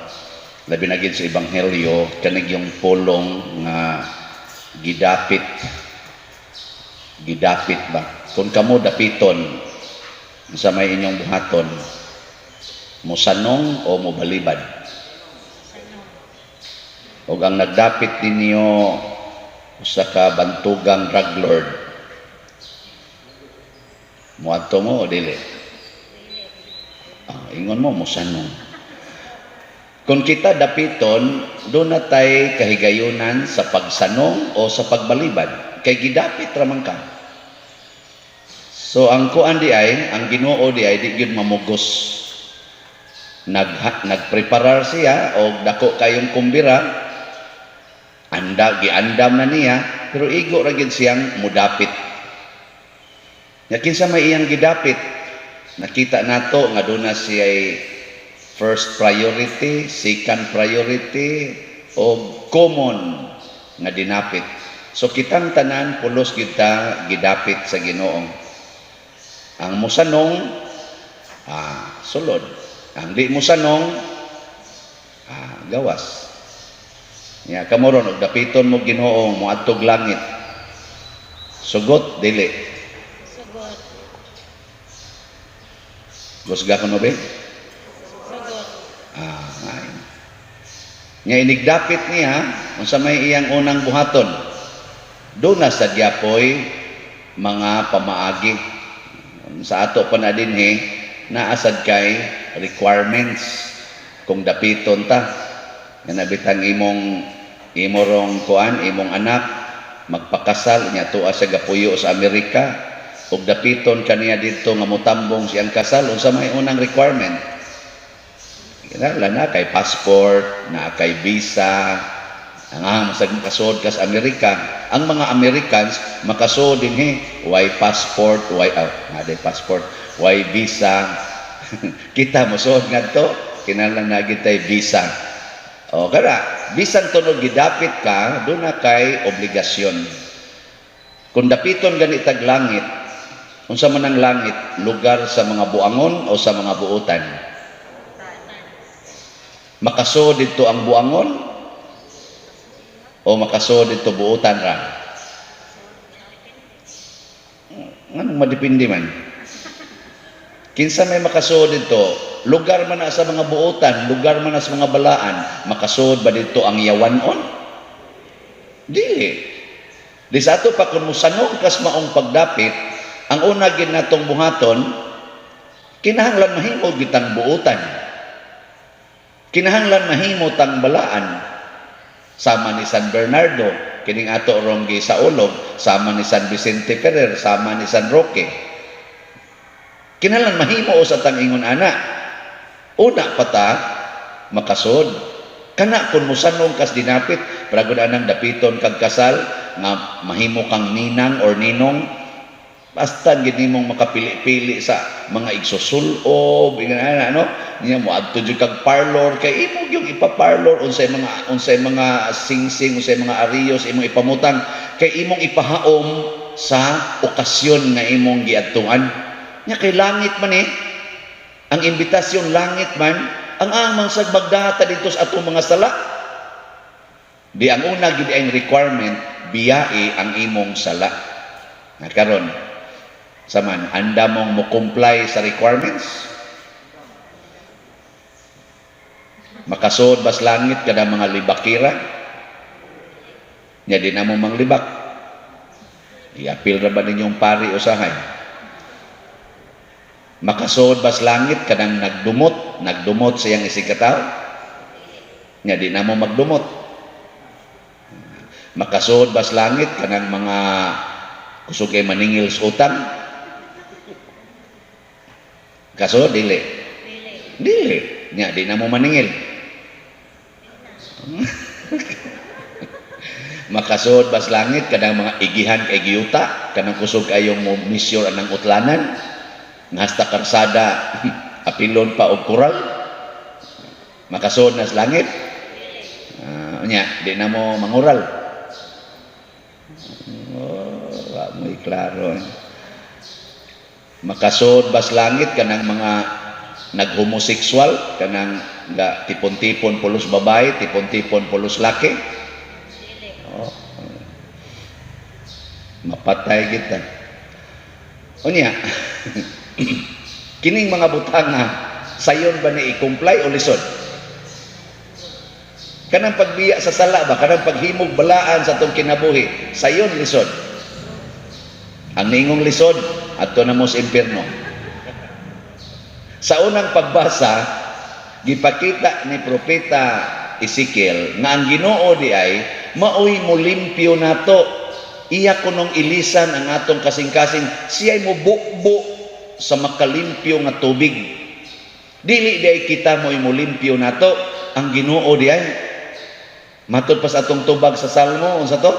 labi na gid sa Ebanghelyo, kanig yung pulong nga gidapit. Gidapit ba? Kung kamo dapiton sa may inyong buhaton, mosanong o mobalibad? Og ang nagdapit ninyo usa ka bantugang drug lord, muadto mo o dili? Ah, ingon mo mosanong. Kung kita dapiton, doon na tay kahigayunan sa pagsanong o sa pagbalibad. Kay gidapit raman ka. So ang kuan di ay, ang Ginoo di ay di gyud mamugos. Nagpreparar siya og dako kayong kumbira. Anda giandam na niya, pero igo ra gyud siyang mudapit. Nya kinsa may iyang gidapit? Nakita nato nga duna siya first priority, second priority o common nga dinapit. So kitang tanan pulos kita gidapit sa Ginoo. Ang musanong sulod. Ang di musanong gawas. Nya kamo ron og dapiton mo Ginoo moadtog langit. Sugot dili? Sugot. Gusga ko no be? Sugot. Ay. Nga inigdapit niya, unsa may iyang unang buhaton? Duna sa gyapoy mga pamaagi. Sa ato pa na dinhi, naa sad kay requirements kung dapiton ta. Nga nabitang imong imorong kuan, imong anak magpakasal nya, tuwa siya gapuyo sa Amerika, ug dapiton kaniya didto nga motambong siyang kasal, unsa may unang requirement? Kinahanglan na kay passport, na kay visa, ang masag makasuod ka sa Amerika. Ang mga Americans makasuod dinhi, way passport, way oh, nga passport, way visa. Kita mosuod ngadto, kinahanglan na gitay visa. O kara, bisan tunod gidapit ka, duna kay obligasyon. Kung dapiton gani tag langit, unsa man ang langit, lugar sa mga buangon o sa mga buutan? Makasuod didto ang buangon o makasuod didto buutan ra? Nganong madepende man? Kinsa may makasuod didto? Lugar man na sa mga buutan, lugar man na sa mga balaan, makasuod ba didto ang yawanon? Dili. Di sa ato pa, kung mosanong kas maong pagdapit, ang una gid natong buhaton, kinahanglan mahimo gitang buutan. Kinahanglan mahimo tang balaan. Sama ni San Bernardo, kining ato rong gisaulog, sama ni San Vicente Ferrer, sama ni San Roque. Kinahanglan mahimo sa tang ingon ana. Una pa ta makasud. Kana kung mosanong kas dinapit, para anang dapiton kag kasal nga mahimo kang ninang or ninong, basta gid nimong makapili-pili sa mga igsusulob, ingon ana, no? Niya mo adto jud kag parlor kay imo gyud ipa-parlor unsay mga singsing, unsay mga ariyos imong ipamutang kay imong ipahaom sa okasyon nga imong giadtuan. Nya kay langit man eh. Ang imbitasyon langit man, ang amang sag magdata dito sa atong mga sala. Di ang una gid ang requirement, biyai ang imong sala. Na karon, saman, anda mong mo comply sa requirements? Makasuod bas langit kada mga libakira? Nya di na mo manglibak. Iapil ra ba ninyong pari usahay? Makasuod bas langit kanang nagdumot, nagdumot sa iyang isig katawo? Nya di na mo magdumot. Makasuod bas langit kanang mga kusog kay maningil sa utang? Kaso dili. Dili. Nya di na mo maningil. Makasuod bas langit kanang mga igihan kay giyuta, kanang kusog kayong mo misyor anang utlanan, nga hasta karsada apilon pa og koral. Makasuod na sa langit? Nya di na mo mangural. Oh, wa mo'y klaro eh. Makasuod bas langit kanang mga nag-homosexual, kanang ga tipon-tipon pulos babae, tipon-tipon pulos laki? Oh. Mapatay kita. Unya, kining mga butang nga sayon ba ni i-comply o lisod? Kanang pagbiya sa sala ba, kanang paghimog balaan sa atong kinabuhi, sayon lisod? Ang ningong lisod, adto na mo sa impierno. Sa unang pagbasa, gipakita ni Propeta Ezekiel nga ang Ginoo di ay maoy molimpyo nato. Iya kunong ilisan ang atong kasing-kasing, siya'y mubukbo sa makalimpyo nga tubig. Dili di ay kita mo'y molimpyo nato, ang Ginoo di ay. Matod pa sa atong tubag sa Salmo, unsa to?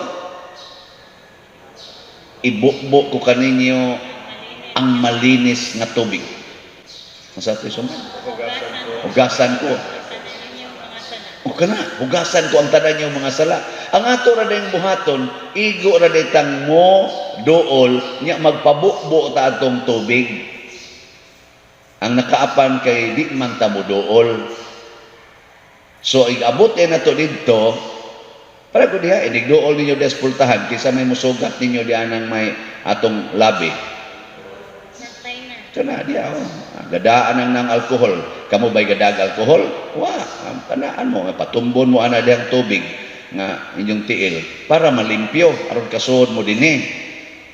Ibukbo ko kaninyo ang malinis nga tubig. Unsa to isuman? Hugasan ko. O kana, hugasan ko ang tanan niyong mga sala. Ang ato ra dayong buhaton, igo ra day tang mo dool nya magpabukbo ta atong tubig. Ang nakaapan kay di man ta mo dool. So igabot eh nato didto, para ko diha inig dool ninyo des pultahan kaysa may musugat ninyo diha nang may atong labi. Kana diha oh. Gadaan ang nang alkohol. Kamo ba'y gadag alkohol? Wa, kanaan mo patumbon mo ana dihang tubig. nga inyong tiil para malimpyo aron kasuod mo dinhi.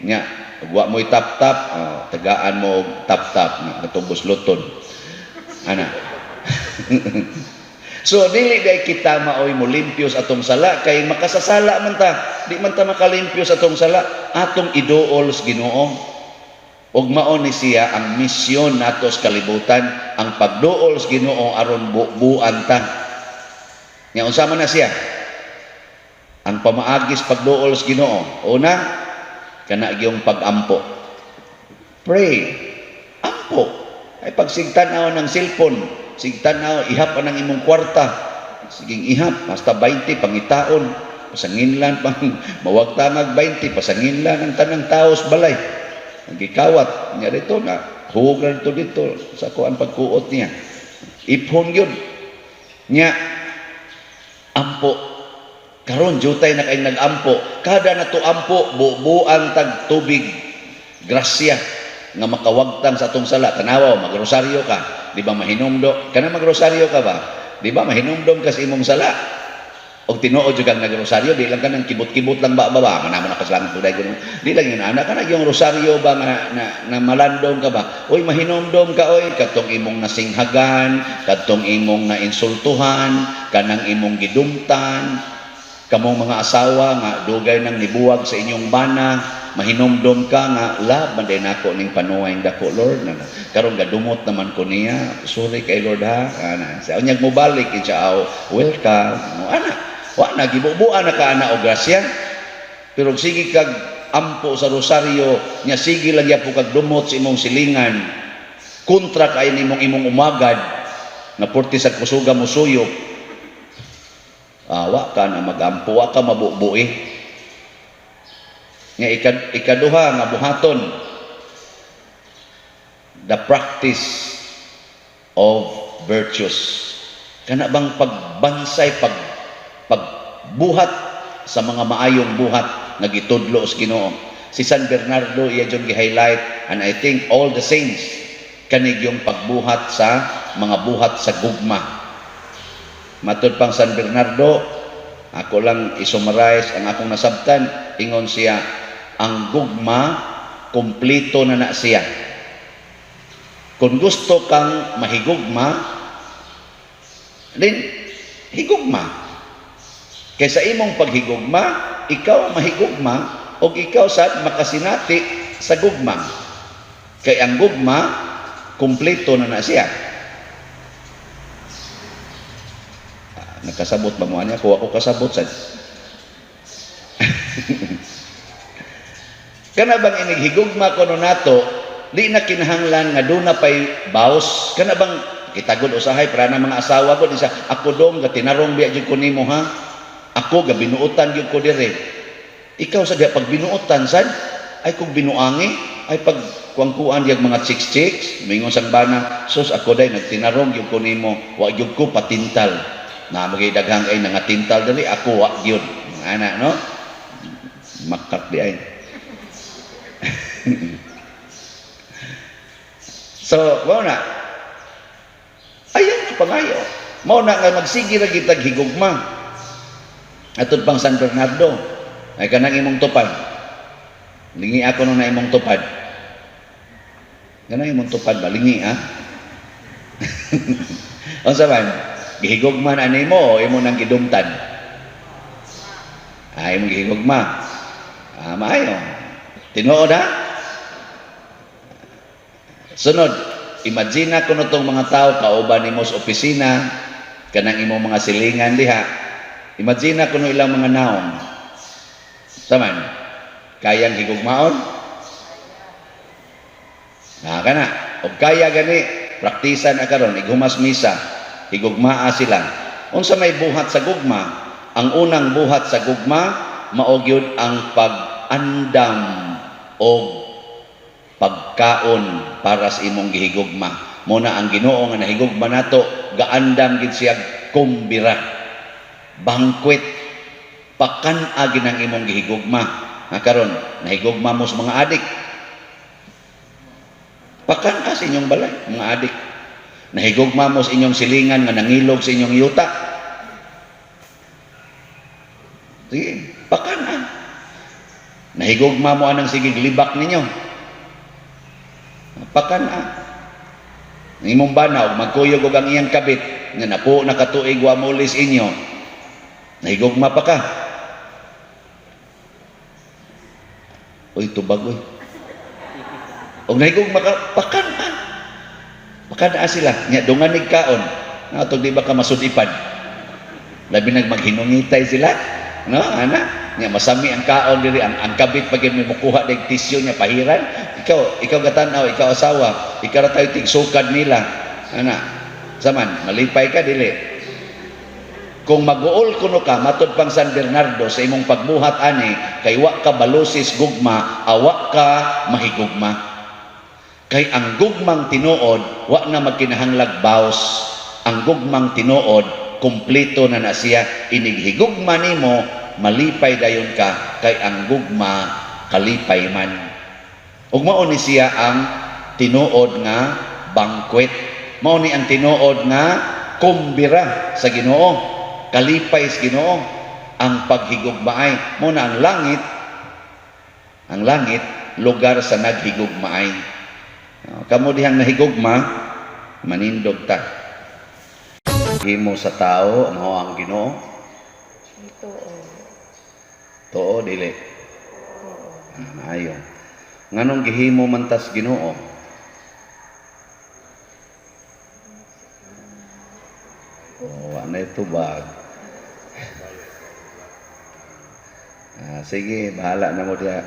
Nya ug wa mo'y tap-tap, oh, tagaan mo og tap-tap nga katong busloton ana. So dili day kita maoy molimpyo sa atong sala kay makasasala man ta. Di man ta makalimpyo sa atong sala, atong iduol sa Ginoo. Ug mao ni siya ang misyon nato sa kalibutan, ang pagduol sa Ginoo aron bubuan ta. Nya unsa man na siya? Ang pamaagi sa pagduol sa Ginoo. Una, kana gyung pag-ampo. Pray. Ampo. Ay pagsigtan-aw ng cellphone, sigtan-aw, ihap ang imong kwarta. Siging ihap, basta 20 pangitaon. Pasanginlan pang mawagtangag 20, pasanginlan ang tanang tao sa balay. Nagikawat niya dito na huwag na dito dito sa kuan pagkuot niya. Iphon yun. Nya ampo, karon jutay na kay nag-ampo. Kada na to ampo, bubuan tag tubig grasya nga makawagtang sa atong sala. Tanawa, magrosaryo ka, di ba mahinumdo kana? Magrosaryo ka ba, di ba mahinumdom ka sa imong sala? Og tinuod jud kang nagrosaryo, di lang ka nang kibot-kibot lang ba ba ba manamo na kasalanan ko dahil. Di lang yun ana, kana yung rosaryo ba nga na malandong ka ba, oy, mahinumdom ka, oy, katong imong nasinghagan, katong imong nainsultuhan, kanang imong gidumtan. Kamong mga asawa nga dugay nang nibuwag sa inyong bana, mahinumdom ka nga love man day nako ning panuway dako, Lord, na karon gadumot naman ko niya, sorry kay Lord ha, ana. Sa unyag mobalik siya, aw, welcome mo ana. Wa na gibubuan na ka ana og grasya. Pero sige kag ampo sa rosaryo nya, sige lang yapo kag dumot sa imong silingan, kontra kay nimong imong umagad nga porti sa kusuga mo suyop, ah, wa ka na magampo, wa ka mabubui. Nga ikaduha nga buhaton, the practice of virtues. Kana bang pagbansay, pagbuhat sa mga maayong buhat nga gitudlo sa Ginoo. Si San Bernardo, iya jud gi-highlight, and I think all the saints, kanig yung pagbuhat sa mga buhat sa gugma. Matud pang San Bernardo, ako lang i-summarize ang akong nasabtan, ingon siya, ang gugma, kumpleto na na siya. Kung gusto kang mahigugma, then higugma. Kaysa imong paghigugma, ikaw mahigugma o ikaw sad makasinati sa gugma. Kay ang gugma, kumpleto na na siya. Ah, nakasabot ba mo niya? Kuha ko kasabot sad. Kana bang inighigugma kuno nato, di na kinahanglan nga duna pay baos? Kana bang kitagod usahay para na mga asawa ko, di sa ako dong gatinarong biya jud ko nimo ha. Ako gabinuotan gyud ko dire. Ikaw sa diha pag binuotan sad ay kung binuangi ay pag kuang-kuan diyag mga chicks chicks, mingon sang bana, sus, ako day nagtinarong gyud ko nimo, wa gyud ko patintal. Na magay daghang ay nangatintal diri, ako wa gyud. Ana no? Makak di ay. So, mao na. Ayaw na pangayo. Mao na nga magsige ra kitag higugma. Atod pang San Bernardo, ay kanang imong tupad. Lingi ako nung na imong tupad. Kanang imong tupad ba? Lingi, ha? Unsa man? Gihigugma na nimo o imo nang gidumtan? Ah, imong gihigugma. Ah, maayo. Tinuod ha? Sunod, imagine na kuno tong mga tao kauban nimo sa opisina, kanang imong mga silingan diha. Imagine na kuno ilang mga naong. Saman, kayang higugmaon? Na kana. Og kaya gani, praktisa na karon, ighumas misa, higugmaa sila. Unsa may buhat sa gugma? Ang unang buhat sa gugma mao gyud ang pag-andam og pagkaon para sa imong gihigugma. Mo na ang Ginoo nga nahigugma nato, gaandam gid siya kumbira. Banquet, pakan-a gid ang imong gihigugma. Nga karon nahigugma mo sa mga adik. Pakan-a sa inyong balay, mga adik. Nahigugma mo sa inyong silingan nga nangilog sa inyong yuta. Sige, pakan-a. Nahigugma mo anang sigig libak ninyo. Pakan-a. Ang imong bana og magkuyog og ang iyang kabit nga napo na ka tuig wa mouli inyo. Nahigugma pa ka. Uy, tubag uy. Og nahigugma ka, pakan-a. Pakan-a sila. Nya dungan nig kaon. Natog di ba ka masud-ipan? Labi nag maghinungitay sila. No, ana? Nya masami ang kaon diri, ang kabit pag may mukuha dag tisyo niya pahiran. Ikaw gatan-aw, ikaw asawa, ikaw ra tayo tigsukad nila. Ana. Saman, malipay ka dili. Kung mag-uol kuno ka matud pang San Bernardo sa imong pagbuhat ani kay wa ka balusis gugma, awa ka mahigugma. Kay ang gugmang tinuod wa na magkinahanglag baws. Ang gugmang tinuod kumpleto na na siya. Inighigugma nimo, malipay dayon ka kay ang gugma kalipay man. Ug mao ni siya ang tinuod nga banquet. Mao ni ang tinuod nga kumbira sa Ginoo, kalipay sa Ginoo ang paghigugmaay. Mao na ang langit lugar sa naghigugmaay. Kamo dihang nahigugma, manindog ta. Himo sa tao mao ang Ginoo. Tuo. Tuo dili? Tuo. Ah, maayo. Nganong gihimo man tas Ginoo? Oh, wa na tubag. Ah, sige, bahala na mo diha.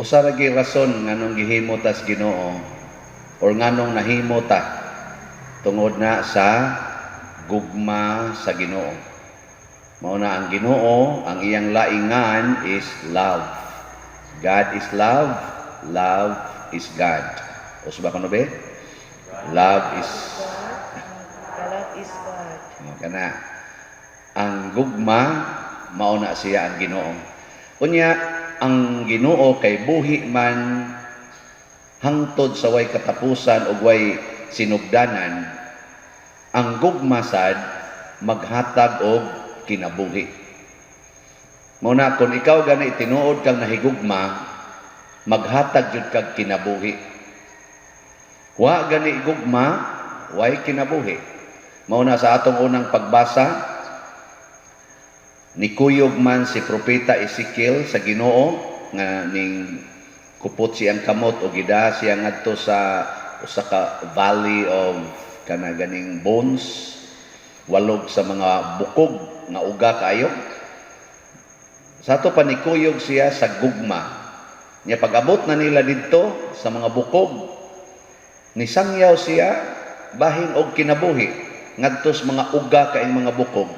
Usa ra gyud rason nganong gihimo tas Ginoo or nganong nahimo ta, tungod na sa gugma sa Ginoo. Mao na ang Ginoo, ang iyang laingan is love. God is love, love is God. Usa ba kuno be? Love is The love is God. Oh, kana. Ang gugma mao na siya ang Ginoo. Unya ang Ginoo kay buhi man hangtod sa way katapusan ug way sinugdanan. Ang gugma sad maghatag og kinabuhi. Mao na kung ikaw gani tinuod kang nahigugma, maghatag jud kag kinabuhi. Wa gani gugma, way kinabuhi. Mao na sa atong unang pagbasa, nikuyog man si Propeta Ezekiel sa Ginoo nga ning kupot siyang kamot o gida siya ngadto sa usa ka valley of kana ganing bones, walog sa mga bukog nga uga kaayo. Sa ato pa nikuyog siya sa gugma. Nya pag-abot na nila didto sa mga bukog, nisangyaw siya bahin og kinabuhi ngadto sa mga uga kaing mga bukog.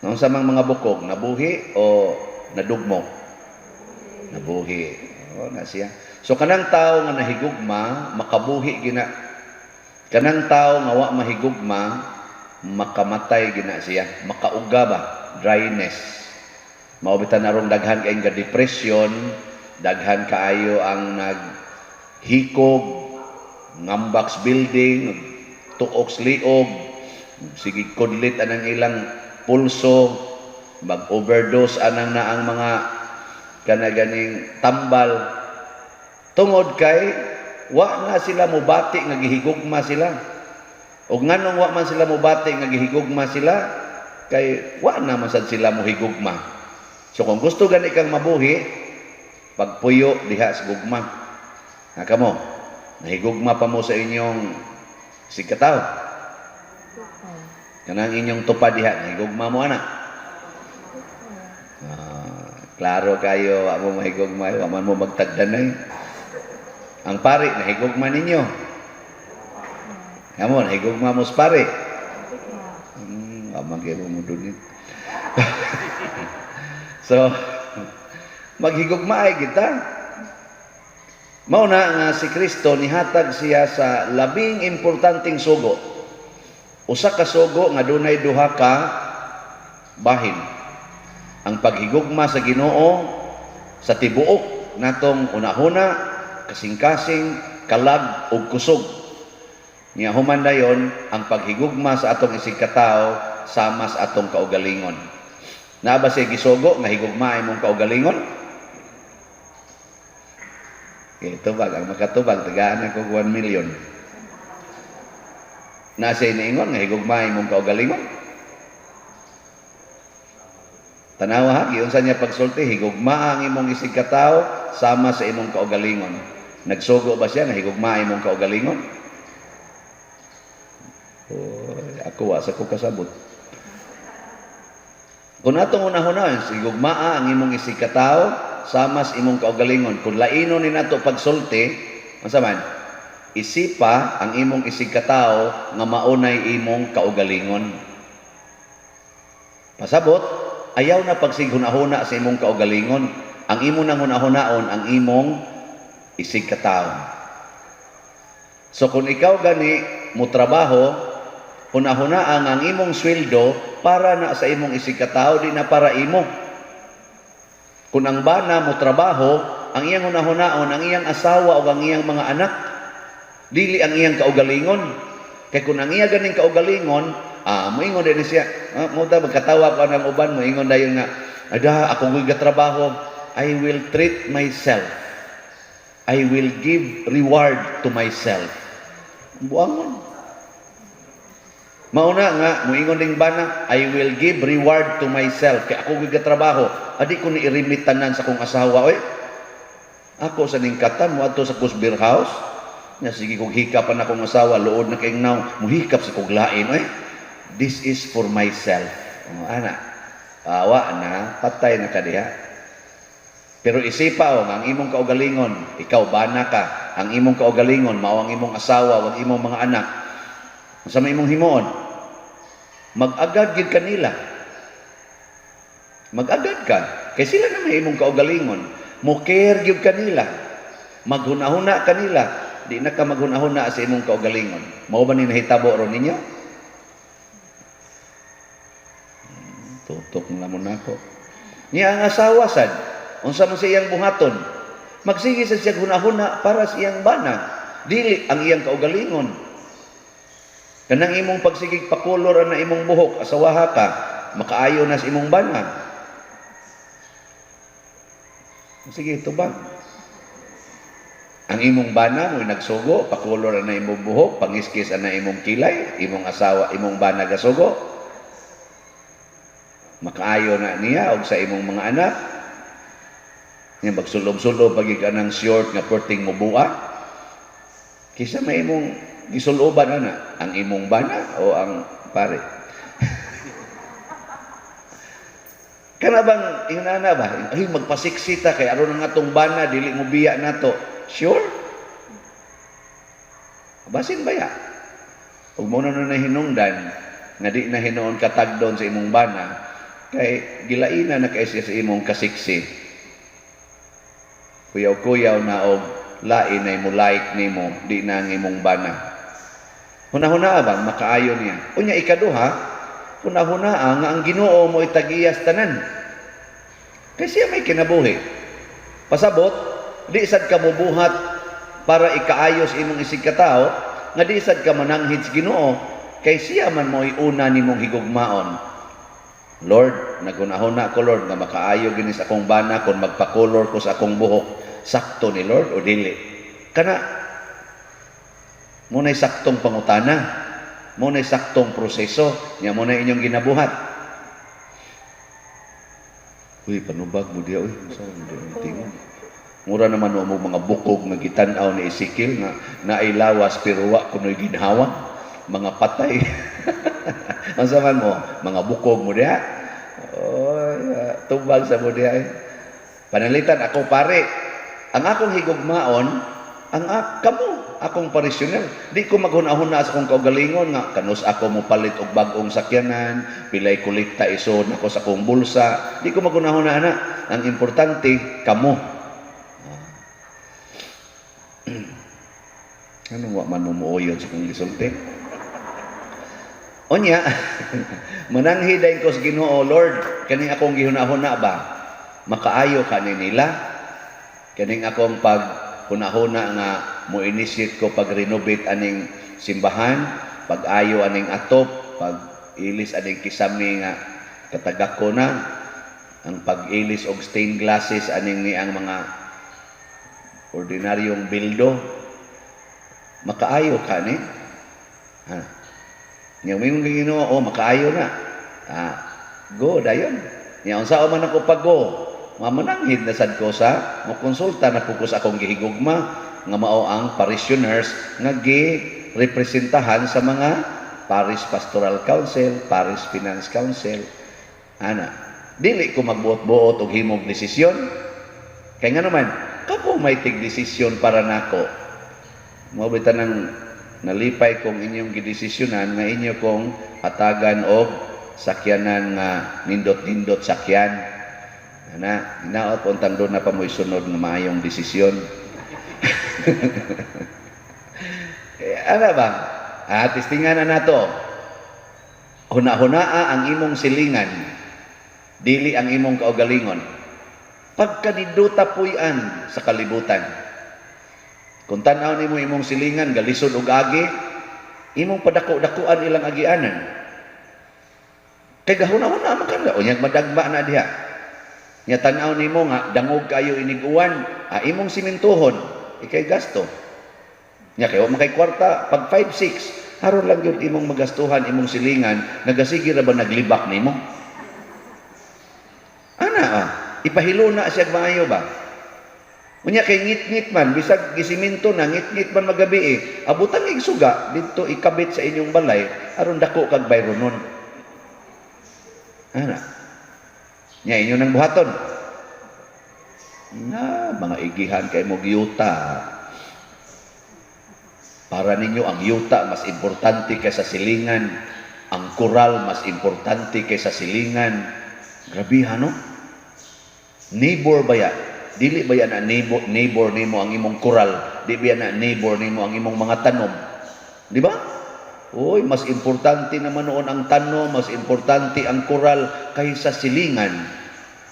Noon sa mga bukog, nabuhi o nadugmo? Nabuhi. O, na siya. So kanang tao nga nahigugma, makabuhi gina. Kanang tao nga wa mahigugma, makamatay gina siya. Makauga ba? Dryness. Mao bitan arong daghan kayong depression, daghan kaayo ang naghikog, ngambaks building, tuok liog, sige kudlit anang ilang pulso, mag-overdose anang na ang mga kanaganing tambal. Tungod kay wa na sila mobati nga gihigugma sila. Og nganong wa man sila mobati nga gihigugma sila, kay wa na man sad sila mohigugma. So kung gusto gani kang mabuhi, pagpuyo diha sa gugma. Ha kamo, nahigugma pa mo sa inyong sigkataw. Kanang inyong tupad diha, nahigugma mo ana. Klaro kayo, wa mo mahigugma, wa man mo magtagdanay. Ang pari, nahigugma ninyo. Kamo, nahigugma mo sa pari. Wa man kayo mo dunit. So, maghigugma ay kita. Mao na nga si Kristo nihatag siya sa labing importanteng sugo. Usa ka sugo nga dunay duha ka bahin. Ang paghigugma sa Ginoo sa tibuok natong unahuna, kasing-kasing, kalag ug kusog. Nya human dayon ang paghigugma sa atong isigkatawo sama sa atong kaugalingon. Naa ba siya gisugo nga higugmaa imong kaugalingon? Okay, tubag. Ang makatubag, tagaan ako 1 million. Naa siya niingon nga higugmaa imong kaugalingon? Tanawa ha, giunsa niya pagsulti, higugmaa ang imong isig katawo sama sa imong kaugalingon. Nagsugo ba siya nga higugmaa imong kaugalingon? Oy, ako wa sa ko kasabot. Kung atong unahon, higugmaa ang imong isig katawo sama sa imong kaugalingon. Kung laino ni nato pagsulti, unsa man? Isipa ang imong isig katawo nga maunay imong kaugalingon. Pasabot, ayaw na pagsighunahuna sa imong kaugalingon. Ang imo nang hunahunaon ang imong isig katawo. So kung ikaw gani mo trabaho, hunahunaan ang imong sweldo para na sa imong isig katawo, di na para imo. Kung ang bana mo trabaho, ang iyang hunahunaon ang iyang asawa o ang iyang mga anak, dili ang iyang kaugalingon. Kay kung ang iya ganing kaugalingon, moingon din siya, mo ta magkatawa ko ng uban, moingon dayon nga, "Ada ako ko'y gatrabaho, I will treat myself. I will give reward to myself." Buangon. Mauna nga, moingon ding bana, "I will give reward to myself. Kay ako ko'y gatrabaho, adi ko ni i-remit tanan sa akong asawa, oy. Ako sa ningkatan, mo adto sa Kusbeer House, nya sige kog hikap pa akong asawa, luod na kay naw, muhikap sa kog lain, oy. This is for myself." Oh, ana. Awa na, patay na ka diha. Pero isipa o, ang imong kaugalingon, ikaw bana ka, ang imong kaugalingon, mao ang imong asawa, ang imong mga anak. Unsa may imong himuon? Mag-agad gyud kanila. Mag-agad ka. Kay sila na may imong kaugalingon. Mo care gyud kanila. Maghunahuna kanila. Di na ka maghunahuna sa imong kaugalingon. Mao ba ni nahitabo ron ninyo? Tutok na mo nako. Niya ang asawa sad. Unsa man sa iyang buhaton? Magsige sa siya hunahuna para sa iyang bana. Dili ang iyang kaugalingon. Kanang imong pagsigig pakulor na imong buhok, asawaha ka, makaayo na sa imong bana. Sige, tubag. Ang imong bana mo nagsugo, pakulor na imong buhok, pangiskis na imong kilay, imong asawa, imong bana gasugo. Makaayo na niya og sa imong mga anak. Nya magsulob-sulob pag anang short nga perting mubua. Kisa may imong gisuloban ana, ang imong bana o ang pare. Kana bang ingana ba? Ay, magpasiksi ta kay aron ang atong bana dili mo biya nato. Sure? Basin ba ya? Ug mo na nahinungdan nga di na hinuon katagdon sa imong bana kay gilaina na kay siya sa imong kasiksi. Kuyaw-kuyaw na og lain ay mo like nimo, di na ang imong bana. Hunahuna bang makaayo niya? Unya ikaduha, hunahuna nga ang Ginoo mo itagiyas tanan. Kay siya may kinabuhi. Pasabot, di sad ka mobuhat para ikaayos imong isig katawo, nga di sad ka mananghid sa Ginoo, kay siya man mo'y una nimong higugmaon. Lord, naghunahuna ko, Lord, nga makaayo gini sa akong bana kung magpakulor ko sa akong buhok. Sakto ni Lord o dili? Kana muna'y saktong pangutana, muna'y saktong proseso, nya muna inyong ginabuhat. Uy, panubag mo diya, uy. Unsa mo diya tingon? Mura naman mo mga bukog nga gitan-aw ni Ezekiel nga naay lawas pero wa kunoy ginhawa, mga patay. Unsa man mo, mga bukog mo diha. Oy, tubag sa mo diha. Eh. Pananglitan ako pare, ang akong higugmaon, ang kamo, akong parisyonel. Di ko maghuna-huna sa akong kaugalingon nga kanus ako mo palit og bag-ong sakyanan, pilay kolekta isod nako sa akong bulsa. Di ko maghuna-huna ana. Ang importante kamo. Anong wa man mo muoyon sa akong gisulti? Unya, mananghid dayon ko sa Ginoo, "Lord, kaning akong gihuna-huna ba? Makaayo ka ni nila? Kaning akong pag hunahuna nga mo-initiate ko pag-renovate aning simbahan, pag-ayo aning atop, pag ilis aning kisame nga katagako na." Ang pag-ilis og stained glasses aning ni ang mga ordinaryong bildo, makaayo ka ni. Ha. Nya moingon kay Ginoo, "Oh, makaayo na." Ah, go dayon. Nya unsa man ako pag-go? Mamananghid na sad ko sa mokonsulta na ko sa akong gihigugma nga mao ang parishioners nga gi representahan sa mga Parish Pastoral Council, Parish Finance Council. Ana, dili ko magbuot-buot og himog desisyon. Kay nga naman, kako may tig desisyon para nako. Mao bitaw nang nalipay kong inyong gidesisyonan nga inyo kong hatagan og sakyanan nga nindot-nindot sakyan. Ana, hinaot untang doon na pa mo'y sunod nga maayong desisyon. Eh, ana ba? Ah, testingan na nato. Huna-hunaa ang imong silingan, dili ang imong kaugalingon. Pagkaninduta puy-an sa kalibutan. Kung tan-aw nimo imong silingan galisod og agi, imong padako-dakuan ilang agianan. Kay gahuna-huna man ka, unyag madagma na diha. Nya tan-aw nimo nga dangog kayo inig-uwan, ah, imong simintuhon, ikay gasto. Nya kay wa man kay kwarta pag 5 6, aron lang gyud imong magastuhan imong silingan, nagasige ra ba naglibak nimo? Ana ah, ipahiluna siya maayo ba? Unya kay ngit-ngit man, bisag gisiminto na, ngit-ngit man magabi eh. Abutan ig suga didto ikabit sa inyong balay aron dako kag bayronon. Ana. Nya inyo nang buhaton. Na mga igihan kay mo yuta. Para ninyo ang yuta mas importante kaysa silingan. Ang koral mas importante kaysa silingan. Grabe no? Neighbor ba ya? Dili ba ya na neighbor nimo ang imong koral? Di ba ya na neighbor nimo ang imong mga tanom? Di ba? Uy, mas importante naman noon ang tanom, mas importante ang koral kaysa silingan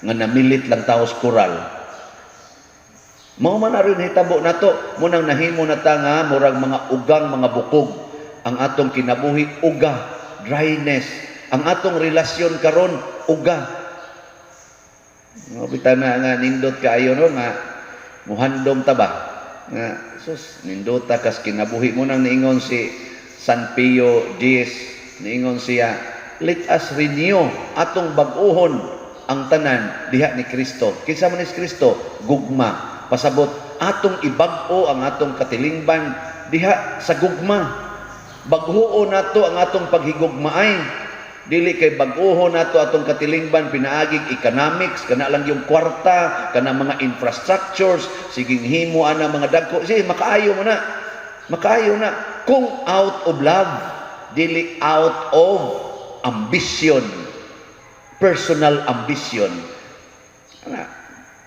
nga namilit lang taos koral. Mao man na rin hitabo nato, munang nahimo na ta nga murag mga ugang mga bukog ang atong kinabuhi, uga, dryness. Ang atong relasyon karon, uga. Nga bitaw na nga nindot kaayo no nga muhandom ta ba? Nga sus, nindota kas kinabuhi mo. Nang niingon si San Pio X, niingon siya, "Let us renew, atong bag-uhon ang tanan diha ni Kristo." Kinsa man is Kristo? Gugma. Pasabot atong ibag-o ang atong katilingban diha sa gugma. Bag-uon nato ang atong paghigugmaay. Dili kay bag-uho nato atong katilingban pinaagig economics, kana lang yung kwarta, kana mga infrastructures, siging himo ana mga dagko. Sige, makaayo mo na. Makaayo na kung out of love, dili out of ambition, personal ambition. Ana,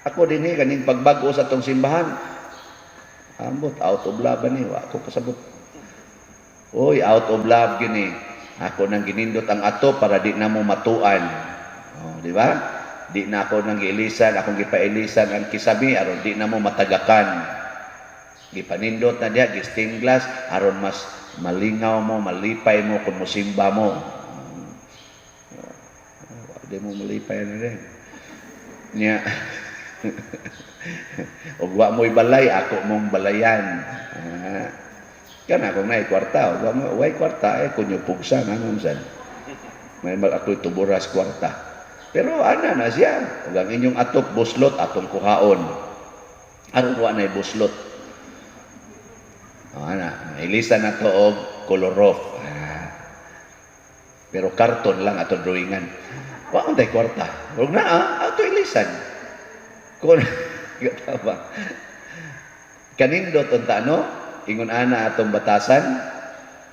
ako din eh, kaning pagbag-o sa atong simbahan. Ambot, out of love ani, wa ako kasabot. Oy, out of love gini. Ako nang ginindot ang ato para di na mo matuan. Oh, di ba? Di na ako nang giilisan, akong gipailisan ang kisami aron di na mo matagakan. Gipanindot na diha, gi-stained glass aron mas malingaw mo, malipay mo kung musimba mo. Oh, di mo malipay na rin. Nya. Ug wa mo'y balay, ako mong balayan. Ah. Kana kung naay kwarta, ug wa mo way kwarta eh kunyo pugsa nga san. May mag ako'y tuburas kwarta. Pero ana na siya. Ug ang inyong atop buslot atong kuhaon. Aron wa nay buslot. O, ana, ilisan na to og color off. Ah. Pero karton lang ato drawingan. Wa man tay kwarta. Ug naa, ato ilisan. Kung ba? Kanindot unta no? Ingon ana atong batasan,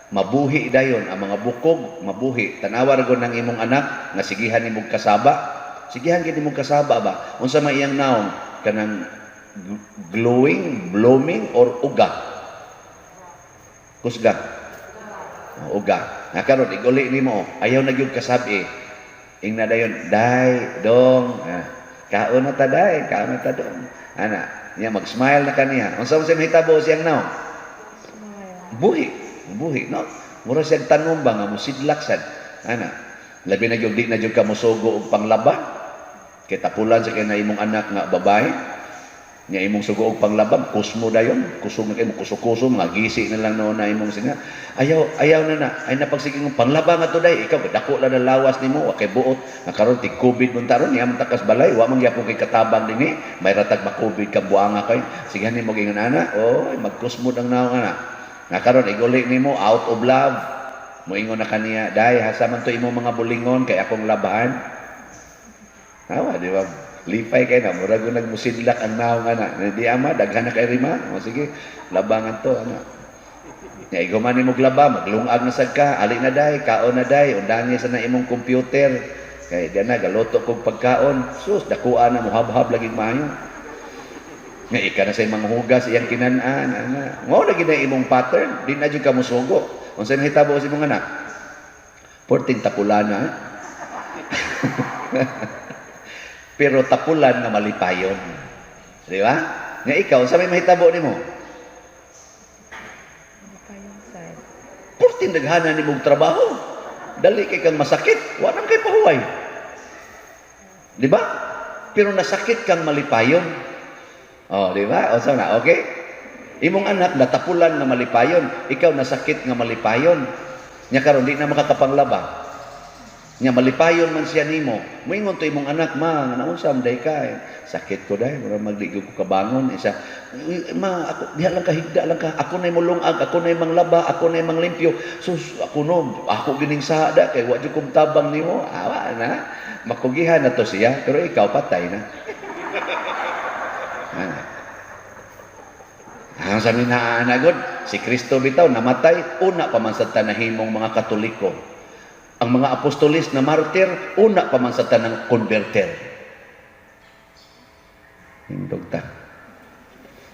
mabuhi dayon ang mga bukog, mabuhi. Tanawa ra gud ng imong anak nga sigihan nimong kasaba. Sigihan gid nimong kasaba ba? Unsa may iyang naong, kanang glowing, blooming or uga? Kusga. Oh, uga. Nga karon iguli nimo, ayaw na gyud kasabi. Ingna dayon, "Day, dong, ah, kaon na ta day, kaon na ta dong." Ana, niya mag-smile na kaniya. Unsa man siya mahitabo siyang naong? Smile. Buhi, buhi, no? Mura siyang tanom ba nga musidlak sad. Ana, labi na gyud di na gyud ka mosugo og panglaba. Kay tapulan sa kay na imong anak nga babae, nya imong sugo og panglaba, kusmo dayon, kusog na kay mo, kuso-kuso, mga gisi na lang noon na imong singa. Ayaw, ayaw na na. Ay napagsige ng panglaba nga to day, ikaw dako lang na lawas nimo, wa kay buot. Nga karon tig COVID man taron, niya man takas balay, wa man gyapon kay katabang dinhi, may ratag ma-COVID ka buanga kay. Sige nimo gingon ana, oy magkusmod ang naong ana. Nga karon iguli nimo out of love. Moingon na kaniya, "Day, hasa man to imong mga bulingon kay akong labahan." Awa, di ba? Lipay kay na, murag ko nagmusidlak ang naong ana. Di ama, daghan na kay rima. O sige, labangan to, ana. Nya ikaw man nimo laba, maglungag na sad ka, ali na day, kaon na day, undangi sa na imong computer. Kay di na galuto kog pagkaon. Sus, dakuan na muhabhab lagi maayo. Nga ika na sa imong hugas iyang kinan-an, ana. Mao na gid imong pattern, di na jud ka musugo. Unsa mahitabo sa imong anak? Porting tapulana. Eh? Pero tapulan nga malipayon. Di ba? Nga ikaw, unsa may mahitabo nimo? Malipayon sad. Porting daghanan nimong trabaho. Dali kay kang masakit, wa nang kay pahuway. Di ba? Pero nasakit kang malipayon. Oh, di ba? O na, okay? Imong anak natapulan nga malipayon, ikaw nasakit nga malipayon. Nya karon di na makakapanglaba. Nya malipayon man siya nimo. Moingon to imong anak, "Ma, naunsa man day ka?" "Eh, sakit ko day, mura magdi ko kabangon." Isa, "Uy, ma, ako diha lang ka, higda lang ka. Ako nay mulungag, ako nay manglaba, ako nay manglimpyo. Sus, ako no, ako gining sada kay wa jud kong tabang nimo." Awa na. Makugihan na to siya, pero ikaw patay na. Ah. Ang sabi na anagod, si Kristo bitaw namatay, una pa man sa tanahimong mga Katoliko. Ang mga apostolis na martir, una pa man sa tanang converter. Hindog ta.